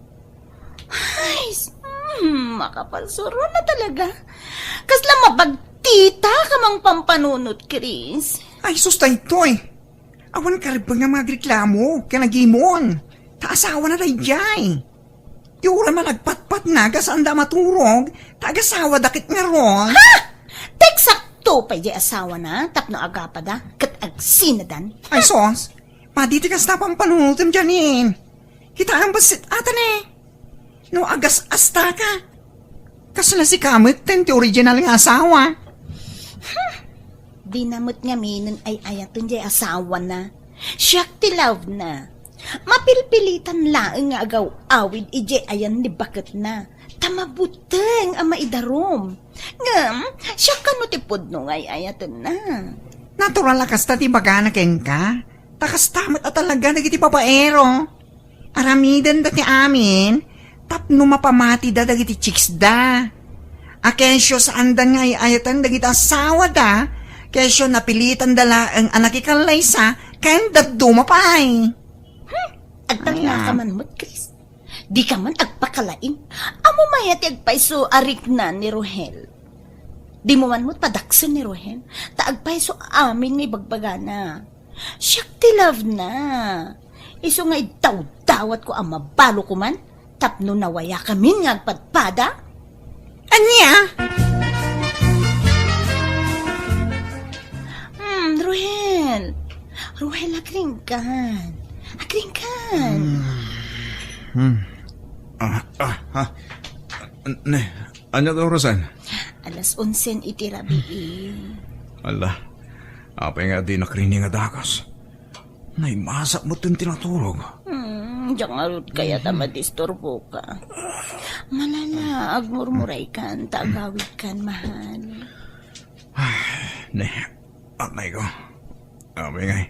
Ay, s-, hmm, makapasuron na talaga. Kasla mabagtita ka mang pampanunot, Chris. Ay, sus, daytoy. Awan karibeng nga agreklamo ken agimon. Ta asawana daydiay. Ti uray man agpatpatna, saan da maturog, ta agasawada ket ngarud. Ha! Ti eksakto pay diay asawana tapno agapada ket agsinadan. Ay, sus. Madi ti kasta pampanunotem, Janine. Kitaem bassit ata ne. No agas-asta ka. Kasla sika met ti original nga asawa. Hmm. Dina met ngaminen ay-ayaten diay asawana. Siak ti love na. Mapilpilitan laeng nga agaw-awid idiay ayan ni baketna, ta mabuteng a maidarum. Ngem, siak kano ti pudno nga ay-ayatenna. Natural a kasta ti ibagana kenka. Ta kasta met a talaga dagiti babaero. Aramidenda ti amin tapno mapamatida dagiti chicksda. A kesyo saanda nga ay-ayaten dagiti asawada, kesyo napilitanda laeng a nakikallaysa ken dadduma pay. Hmm, agtangna ka man met, Chris. Di ka man agpakalaing. Ammo aya ti agpayso a rikna ni Rohel. Di mo man met padaksen ni Rohel, ta agpayso amin nga ibagbagana. Siak ti love na. Isu nga idawdawatko a mabalo ko man tapno nawayakamin nga agpadpada. Ania? Hmm, Rohel. Rohel, agringgan. Agringgan. Hmm. Ah, ah, ah. Ne, ania ti orasen? Alas onsen iti rabii. Ala, apay nga dinak rini nga dakas? Naimasak met ti naturog. Hmm, diak ngarud kayat a madisturboka. Malala, agmurmuraykan, ta agawidkan, mahal. Ay, ne, anay ko. Apay ngay.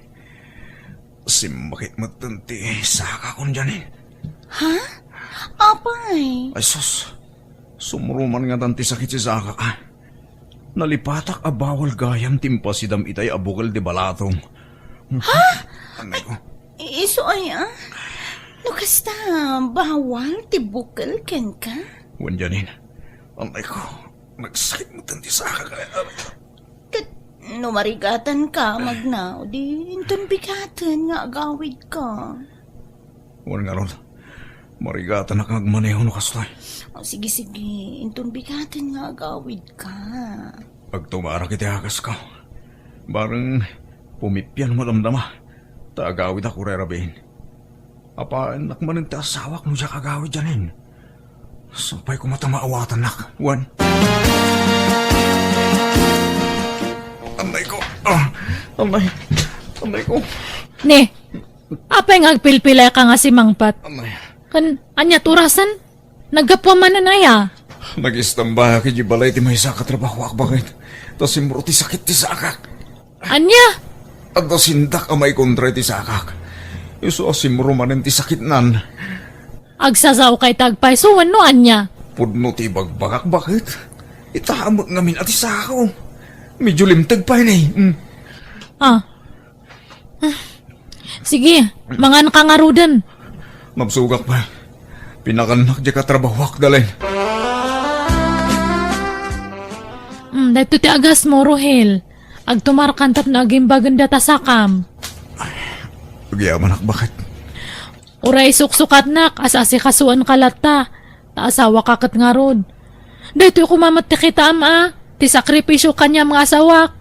Simmakit met ti sakakon diay. Ha? Apay? Ay, sus. Sumruman ngatan ti sakit ti sakak, ah. Nalipatak a bawal gayam ti impasidam itay a bukel ti balatong. Ha? Anay ko. Isu aya? No kasta, bawal ti bukel kenka? Wen, Janine. Anay ko. Nagsakit met ti sakak, ah. Ket no marigatanka, magna, di inton bigaten nga agawidka. Wen ngarud, marigatanak nga agmaneho no kastoy. O, sige, sige, inton bigaten nga agawidka. Agtumarak iti akasko. Bareng pumipian madamdama, ta agawidak uray rabiin. Apaennak manen ti asawak no diak agawid, Janine. Sapay koma ta maawatannak, wen. Anay ko. Ah, anay. Anay ko. Ne, apay nga agpilpilayka nga simangpet? Anay. Kan, ania ti orasen? Naggapuam manen aya? Nagistamba idiay balay ti maysa a katrabahoak, baket. Ta simro ti sakit ti sakak. Ania? Adda sindak a maikontra iti sakak. Isu a simro manen ti sakitnan. Agsasaokay ta agpayso wenno ania? Pudno ti ibagbagak, baket. Ita met ngamin a ti sako. Medyo limteg pay ni. Mm. Ah. Sige, manganka ngaruden. Mabsogak pay. Pinakannak diay katrabahoak, Dalin. Mm, daytoy ti agasmo, Rohel. Agtumarkan tapno agimbagen data sakam. Agyamanak, baket. Uray suksukatnak, as-asikasuanka latta, ta asawaka ket ngarud. Daytoy koma met ti kitaem a, ti sakripisio kaniam nga asawak.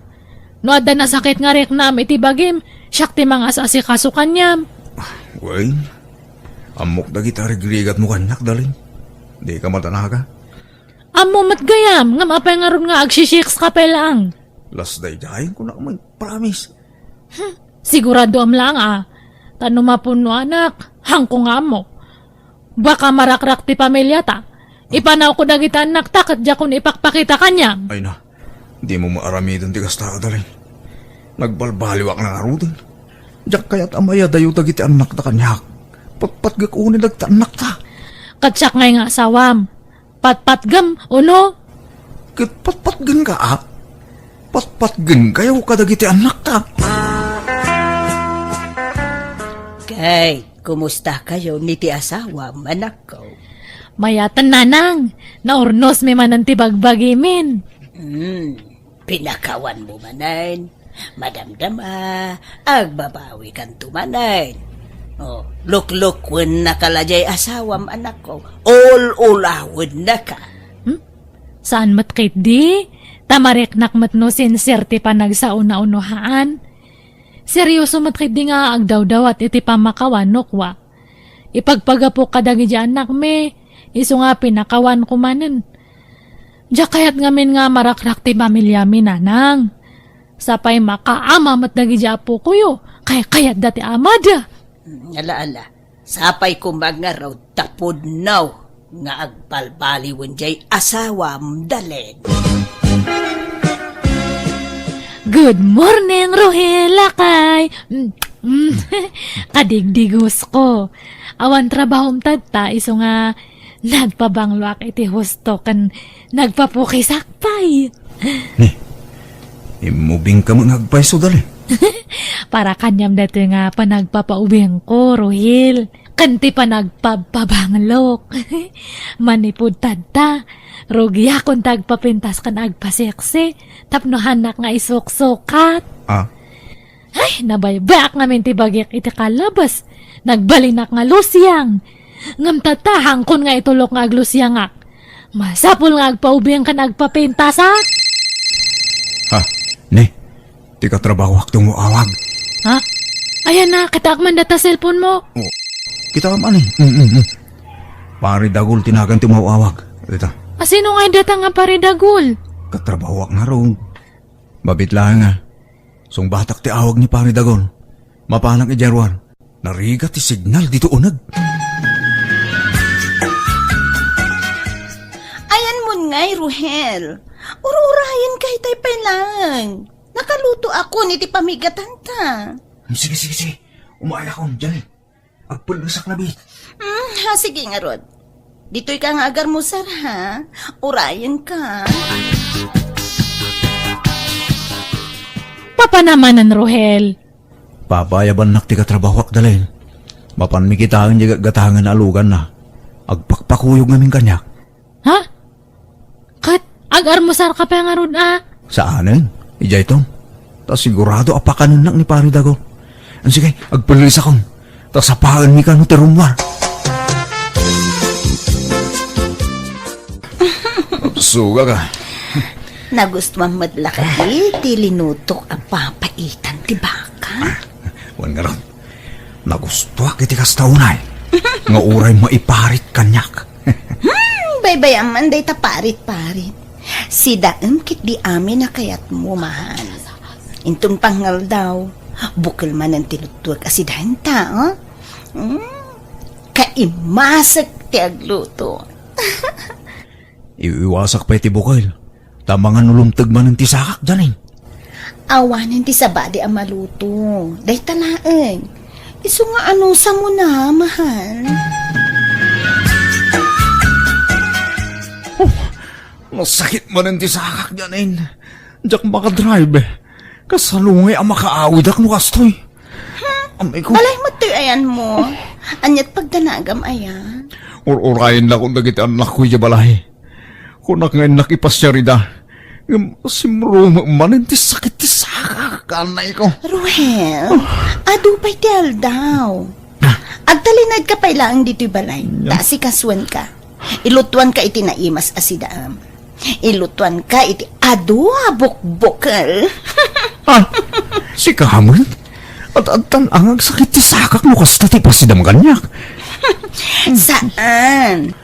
No adda nasakit nga riknam iti bagim, siak ti mangas-asikaso kaniam. Wen, ammok dagiti arigrigatmo kaniak, Dalin. Dika madanaga. Ammo met gayam, ngem apay ngarud nga agsisiks ka pay laeng? Las daydiayen kunak met, promise. Hmm, siguradoam laeng a. Ta no mapunnoanak, haanko nga ammo. Baka marakrak ti pamiliata. Ipanawko dagiti annakta ket diakon ipakpakita kaniam. Ay na, dimo maaramiden ti kasta, Dalin. Nagbalbaliwak na ngaruden. Diak kayat a mayadayo dagiti annakta kaniak. Patpatgek unay dagiti annakta. Ket siak ngay nga asawam. Patpatgem, uno? Ket patpatgenka, a? Patpatgenkayo kadagiti annakta. Kay, kumusta kayo ni ti asawam, anakko? Mayaten, nanang. Naurnosmi manen ti bagbagimin. Hmm, pinakawanmo manen. Madamdama, agbabawikanto manen. O, luklukwen naka la jay asawam, anakko. Ul-ulawennaka. Hmm? Saan met ketdi? Ta mariknak met no sincere ti panagsao-unohaan. Serioso met ketdi nga agdawdawat iti pammakawan no kua. Ipagpagapok kadagiti annakmi, isu nga pinakawanko manen. Diak kayat ngamin nga marakrak ti pamiliami, nanang. Sapay makaama met dagiti apokoyo, kaykayatda ti amada. Ala, ala. Sapay koma ngarud ta pudno nga agbalbaliwen jay asawam, Dalen. Good morning, Ruhel, lakay. Mm, mm. Kadigdigus ko. Awan trabahom tatta, isu nga nagpabangloak iti husto ken nagpapukisak pay. Ni, immubingka met nga agpayso, Dalen. Para kaniam daytoy nga panagpapaubingko, Ruhel. Ken ti panagpabpabanglok. Manipud tatta, rugiakon ti agpapintas ken agpaseksi, tapno hannak nga isuksukat. Ah? Ay, nabaybayak ngamin ti bagik iti kalabas. Nagbalinak nga lusiang. Ngem tatta, haankon nga itulok nga aglusiangak. Masapul nga agpaubing ken agpapintasak. Ha? Ni, ti katrabahoak ti umaw-awag. Ha? Ayan na, kitaak man data cellphone mo. Oh, kita ka man eh. Mm, mm, mm. Pare Dagul ti nagan ti umaw-awag. Dita. Asino nga data nga Pare Dagul? Katrabahoak ngarud. Mabit laeng nga. Sungbatak ti awag ni Pare Dagul. Mapanak idiay ruar. Narigat ti signal dito uneg. Ayan mo ngay, Ruhel. Ur-urayan ka itay pay laeng. Nakalutoakon iti pamigatanta. Sige, sige, sige. Umaayakon, Janet. Agpullosak labi. Mm, ha, sige ngarud. Ditoy ka nga agarmusar, ha? Urayan ka. Papa namanen, Ruhel. Papa, ayabannak ti katrabahoak, Dalen. Mapanmi kitaen diay gatgatangen a luganna. Agpakpakuyog ngamin kaniak. Ha? Ket agarmusar ka pay ngarud a? Saanen, idiay ton. Ta sigurado a pakanennak ni Pare Dago. Sige, agpullisakon. Ta sapaenmi kano ti rummuar. Suga ka. Nagustuam met la kadi ti linutok a papaitan ti baka? Wen ngarud, nagustuak iti kasta unay, nga uray maiparit kaniak. Hmm, baybay-am man dayta parit-parit. Sidaem ketdi amin a kayatmo, mahal. Inton pangngaldaw, bukel manen ti luttuek a sidaenta, oh. Hmm, kaimasek ti agluto. Iwiwasak pay ti bukel. Ta mangan no lumteg manen ti sakak, Janine. Awanen ti sabali a maluto. Dayta laeng. Isu nga anusam na, mahal. Oh, nasakit manen ti sakak, Janine. Diak makadrive. Kasano ngay a makaawidak no kastoy? Hmm? Amay ko. Balay met toy ayanmo. Aniat pagdanagam aya? Ur-urayen la kun dagiti annakko idiay balay. Kunak nga innak ipasiar ida. Ngem simrumem manen ti sakit ti sakak, anay ko. Ruhel, adu pay ti aldaw. Ah. Agtalinaedka pay laeng ditoy balay. Nya? Ta asikasuenka. Ilutuanka iti naimas a sidaem. Ilutuanka iti adu a bukbukel. Ah, sika met? Ad-adtan a nga agsakit ti sakak no kasta ti ipasidam kaniak. Saan.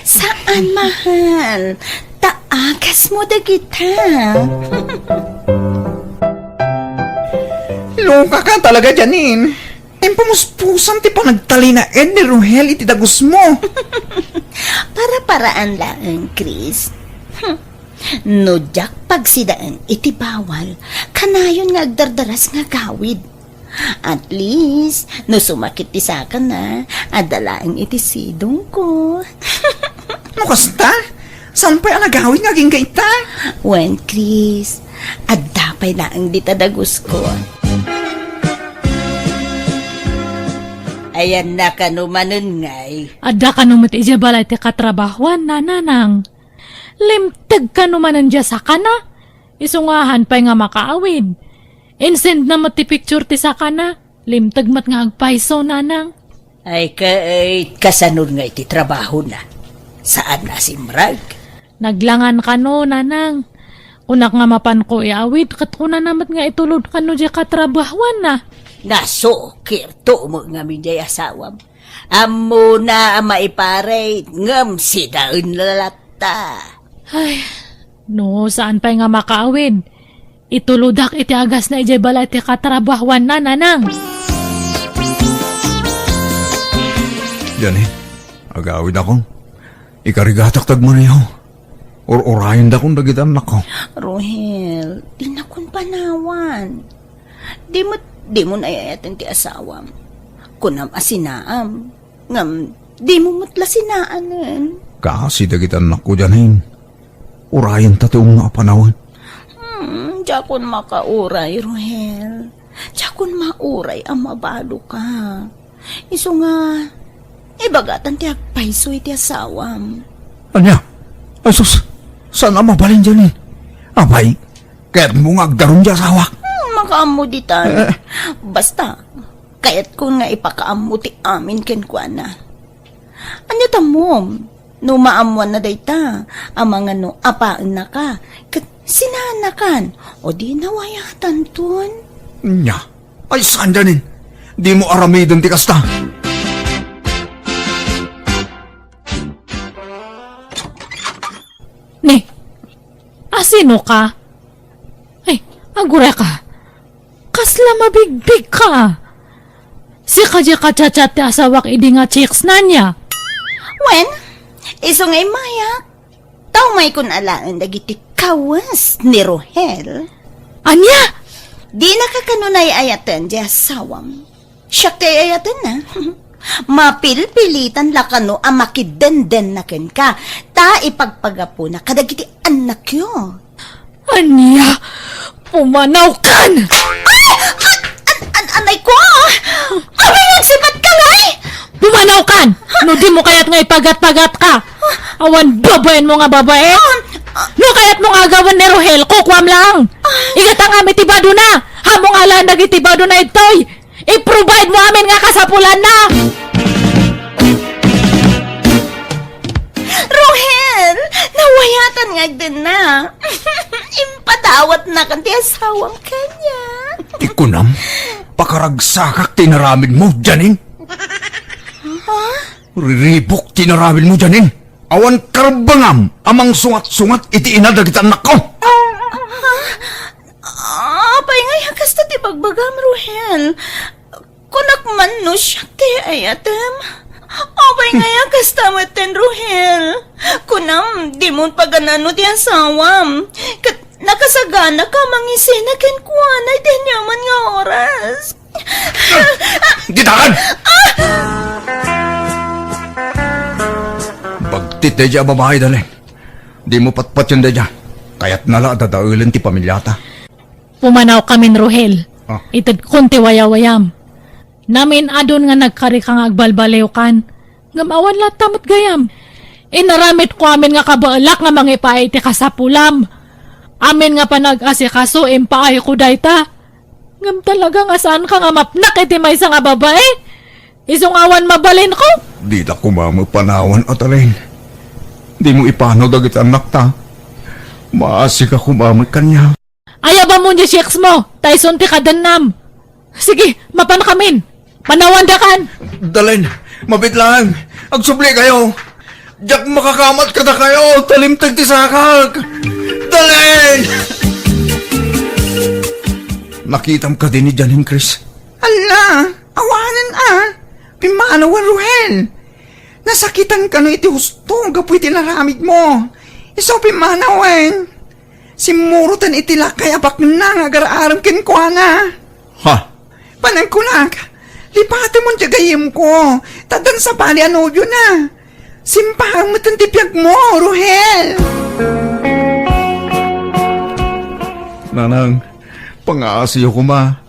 Saan, mahal. Ta agasmo dagita. Loka ka talaga, Janine. Impamuspusan ti panagtalinaed ni Ruhel iti dagusmo. Para-paraan laeng, Chris. Hmm. No diak pagsidaen iti bawal, kanayon nga agdardaras nga agawid. At least, no sumakit ti sakana, adda laeng iti sidongko. No kasta, saan pay a nagawid nga agingga ita? Wen, Chris, adda pay laeng dita dagusko. Ayanna kano manen ngay? Adda kano met idiay balay ti katrabahoanna, nanang. Limteg kano manen diay sakana? Isu nga haan pay nga makaawid. Insendna met ti picture ti sakana. Limteg met nga agpayso, nanang. Ay, ket kasano ngay ti trabahona? Saan a simrek? Naglangan kano, nanang. Kunak nga mapanko iawid, ket kunana met nga itulod kano diay katrabahoanna. Nasukirto met ngamin diay asawam. Ammona a maiparit, ngem sidaen latta. Ay, no, saan pay nga makaawid? Itulodak iti agasna idiay balay ti katrabahoanna, nanang. Janine, agawidakon. Ikarigatak ti agmaneho. Ur-urayendakon dagiti annakko. Rohel, dinakon panawan. Di met, dimo ay-ayaten ti asawam. Kunam a sinaam. Ngem, dimo met la sinaanen. Kaasi dagiti annakko, Janine. Urayenta ti umno a panawen. Hmm, diakon makauray, Rohel. Diakon mauray a mabadoka. Isu nga, ibagatan ti agpayso iti asawam. Ania? Ay sus, saan a mabalin, Janine? Apay, kayatmo nga agdarum ti asawak? Hmm, makaammo ditan. Eh. Basta, kayatko nga ipakaammo ti amin kenkuana. Ania tamom? No maammoanna dayta, amangan no apaennaka, ket sinaannakan, o di nawayatanton? Nya, ay saan, Janine? Dimo aramiden ti kasta. Ni, asino ka? Ay, agureka. Kasla mabigbig ka. Sika diay ka-chat-chat ti asawak idi nga chicks na nia. Wen, isu nga immayak. Tao may kun alaen dagiti kawes ni Rohel. Ania? Dinaka kano ay-ayaten diay asawam. Siak ti ay-ayatenna. Mapilpilitan la kano a makidendenna kenka, ta ipagpagapuna kadagiti annakyo. Ania? Pumanawkan! Ay! An-, an-, an-, anay ko! Apay nga agsipatka ngay? Pumanawkan! No dimo kayat nga ipagat-pagatka! Awan babaenmo nga babae? No kayatmo nga agawen ni Rohel, kukuam lang! Igatangam iti badona! Ammom nga alaen dagiti badona ditoy! I-provide mo amin nga kasapulanna! Rohel, nawayatan nga agdenna. Impadawatnakan ti asawam kaniak. Ti kunam, pakaragsakak ti inaramidmo, Janine. Ha? Riribuk ti inaramidmo, Janine. Awan karbengam a mangsungat-sungat iti ina dagiti annakko. Ha? Apay ngay a kasta ti bagbagam, Rohel? Kunak man no siak ti ay-ayatem. Apay ngay a kasta metten, Rohel? Kunam, dimon paganano ti asawam. Ket nakasaganaka a mangisina kenkuana iti aniaman nga oras. Ditakan! Bagtit daydiay a babai, Dalen. Dimo patpatien daydiay. Kayatna la a dadaelen ti pamiliata. Pumanawkamin, Rohel. Ah. Itedkon ti wayawayam. Namin-adun nga nagkarika nga agbalbaliwkan. Ngem awan latta met gayam. Inaramidko amin nga kabaelak nga mangipaay iti kasapulam. Amin nga panag-asikaso, impaayko dayta. Ngem talaga nga saanka nga mapnak iti maysa nga babae. Isu nga awan mabalinko. Dita koma met panawan, Atalin. Dimo ipanaw dagiti annakta. Maasika koma met kaniak. Ayabam mo diay chicks mo, ta isun ti kadennam. Sige, mapankamin. Panawandakan. Dalen, mabit lang. Agsubli kayo. Diak makakamat kadakayo, ta limteg ti sakak. Dalen! Nakitam kadi ni Janine, Chris? Ala, awanen a. Pimmanawen, Ruhel. Nasakitan kano iti husto gapu iti naramid mo. Isu pimmanawen. Simmuroten iti lakay a baknang nga agar-arem kenkuana. Ha? Panagkunak, lipatemon diay gayyemko, ta addan sabali a nobiona. Simpaem metten ti biagmo, Ruhel. Nanang, pangaasiyo koma.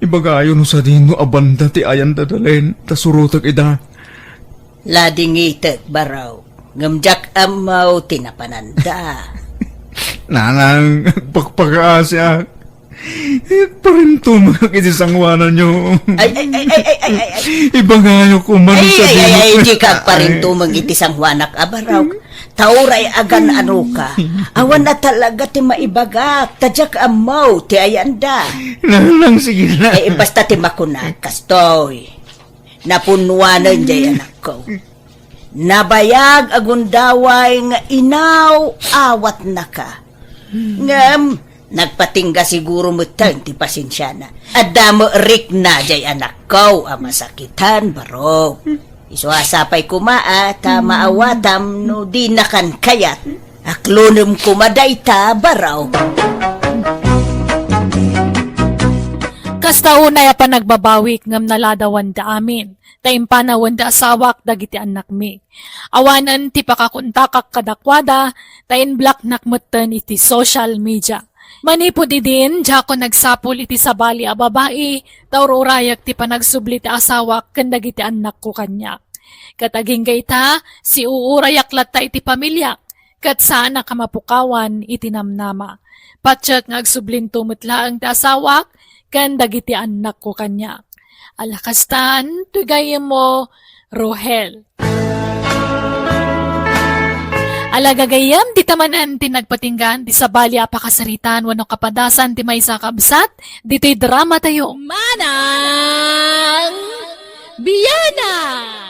Ibagayo no sadino a banda ti ayan da Dalen, ta surotek ida. Ladingitek, Barok, ngem diak ammo ti napananda. Nanang, agpakpakaasiak. Parintumengak iti sangoananyo. Ay, ay, ay, ay, ay, ay, ay, ay. Ibagayo koma no Ay, ay, ay, sadino ay, ay, ka- di ka parintumeng iti sangoanak a Barok. Ta uray agan-anoka, awan a talaga ti maibagak, ta diak ammo ti ayanda. Nanang, sige na. Eh, basta ti makunak, kastoy. Napunnuanen diay anakko. Nabayag a gundaway nga inaw-awatnaka. Ngem, nagpatingga siguro metten ti pasensiana. Adda met rikna diay anakko a masakitan, Barok. Isu a sapay koma a ta maawatam no dinakan kayat. Aklonem koma dayta, baro. Kasta unay a panagbabawik ngem naladawan da amin, ta impanawenda asawak dagiti annakmi. Awanen ti pakakontakak kadakuada, ta inblocknak metten iti social media. Manipud idin, diakon agsapul iti sabali a babai, ta ur-urayak ti panagsubli ti asawak ken dagiti annakko kaniak. Ket agingga ita, siuurayak latta iti pamiliak, ket saanak a mapukawan iti namnama. Patiek nga agsublinto met laeng ti asawak ken dagiti annakko kaniak. Ala kastan, toy gayyemmo, Rohel. Ala gagayyem, dita manen ti nagpatinggaan ti sabali a pakasaritaan wenno kapadasan ti maysa a kabsat ditoy drama tayo. Manang Biana!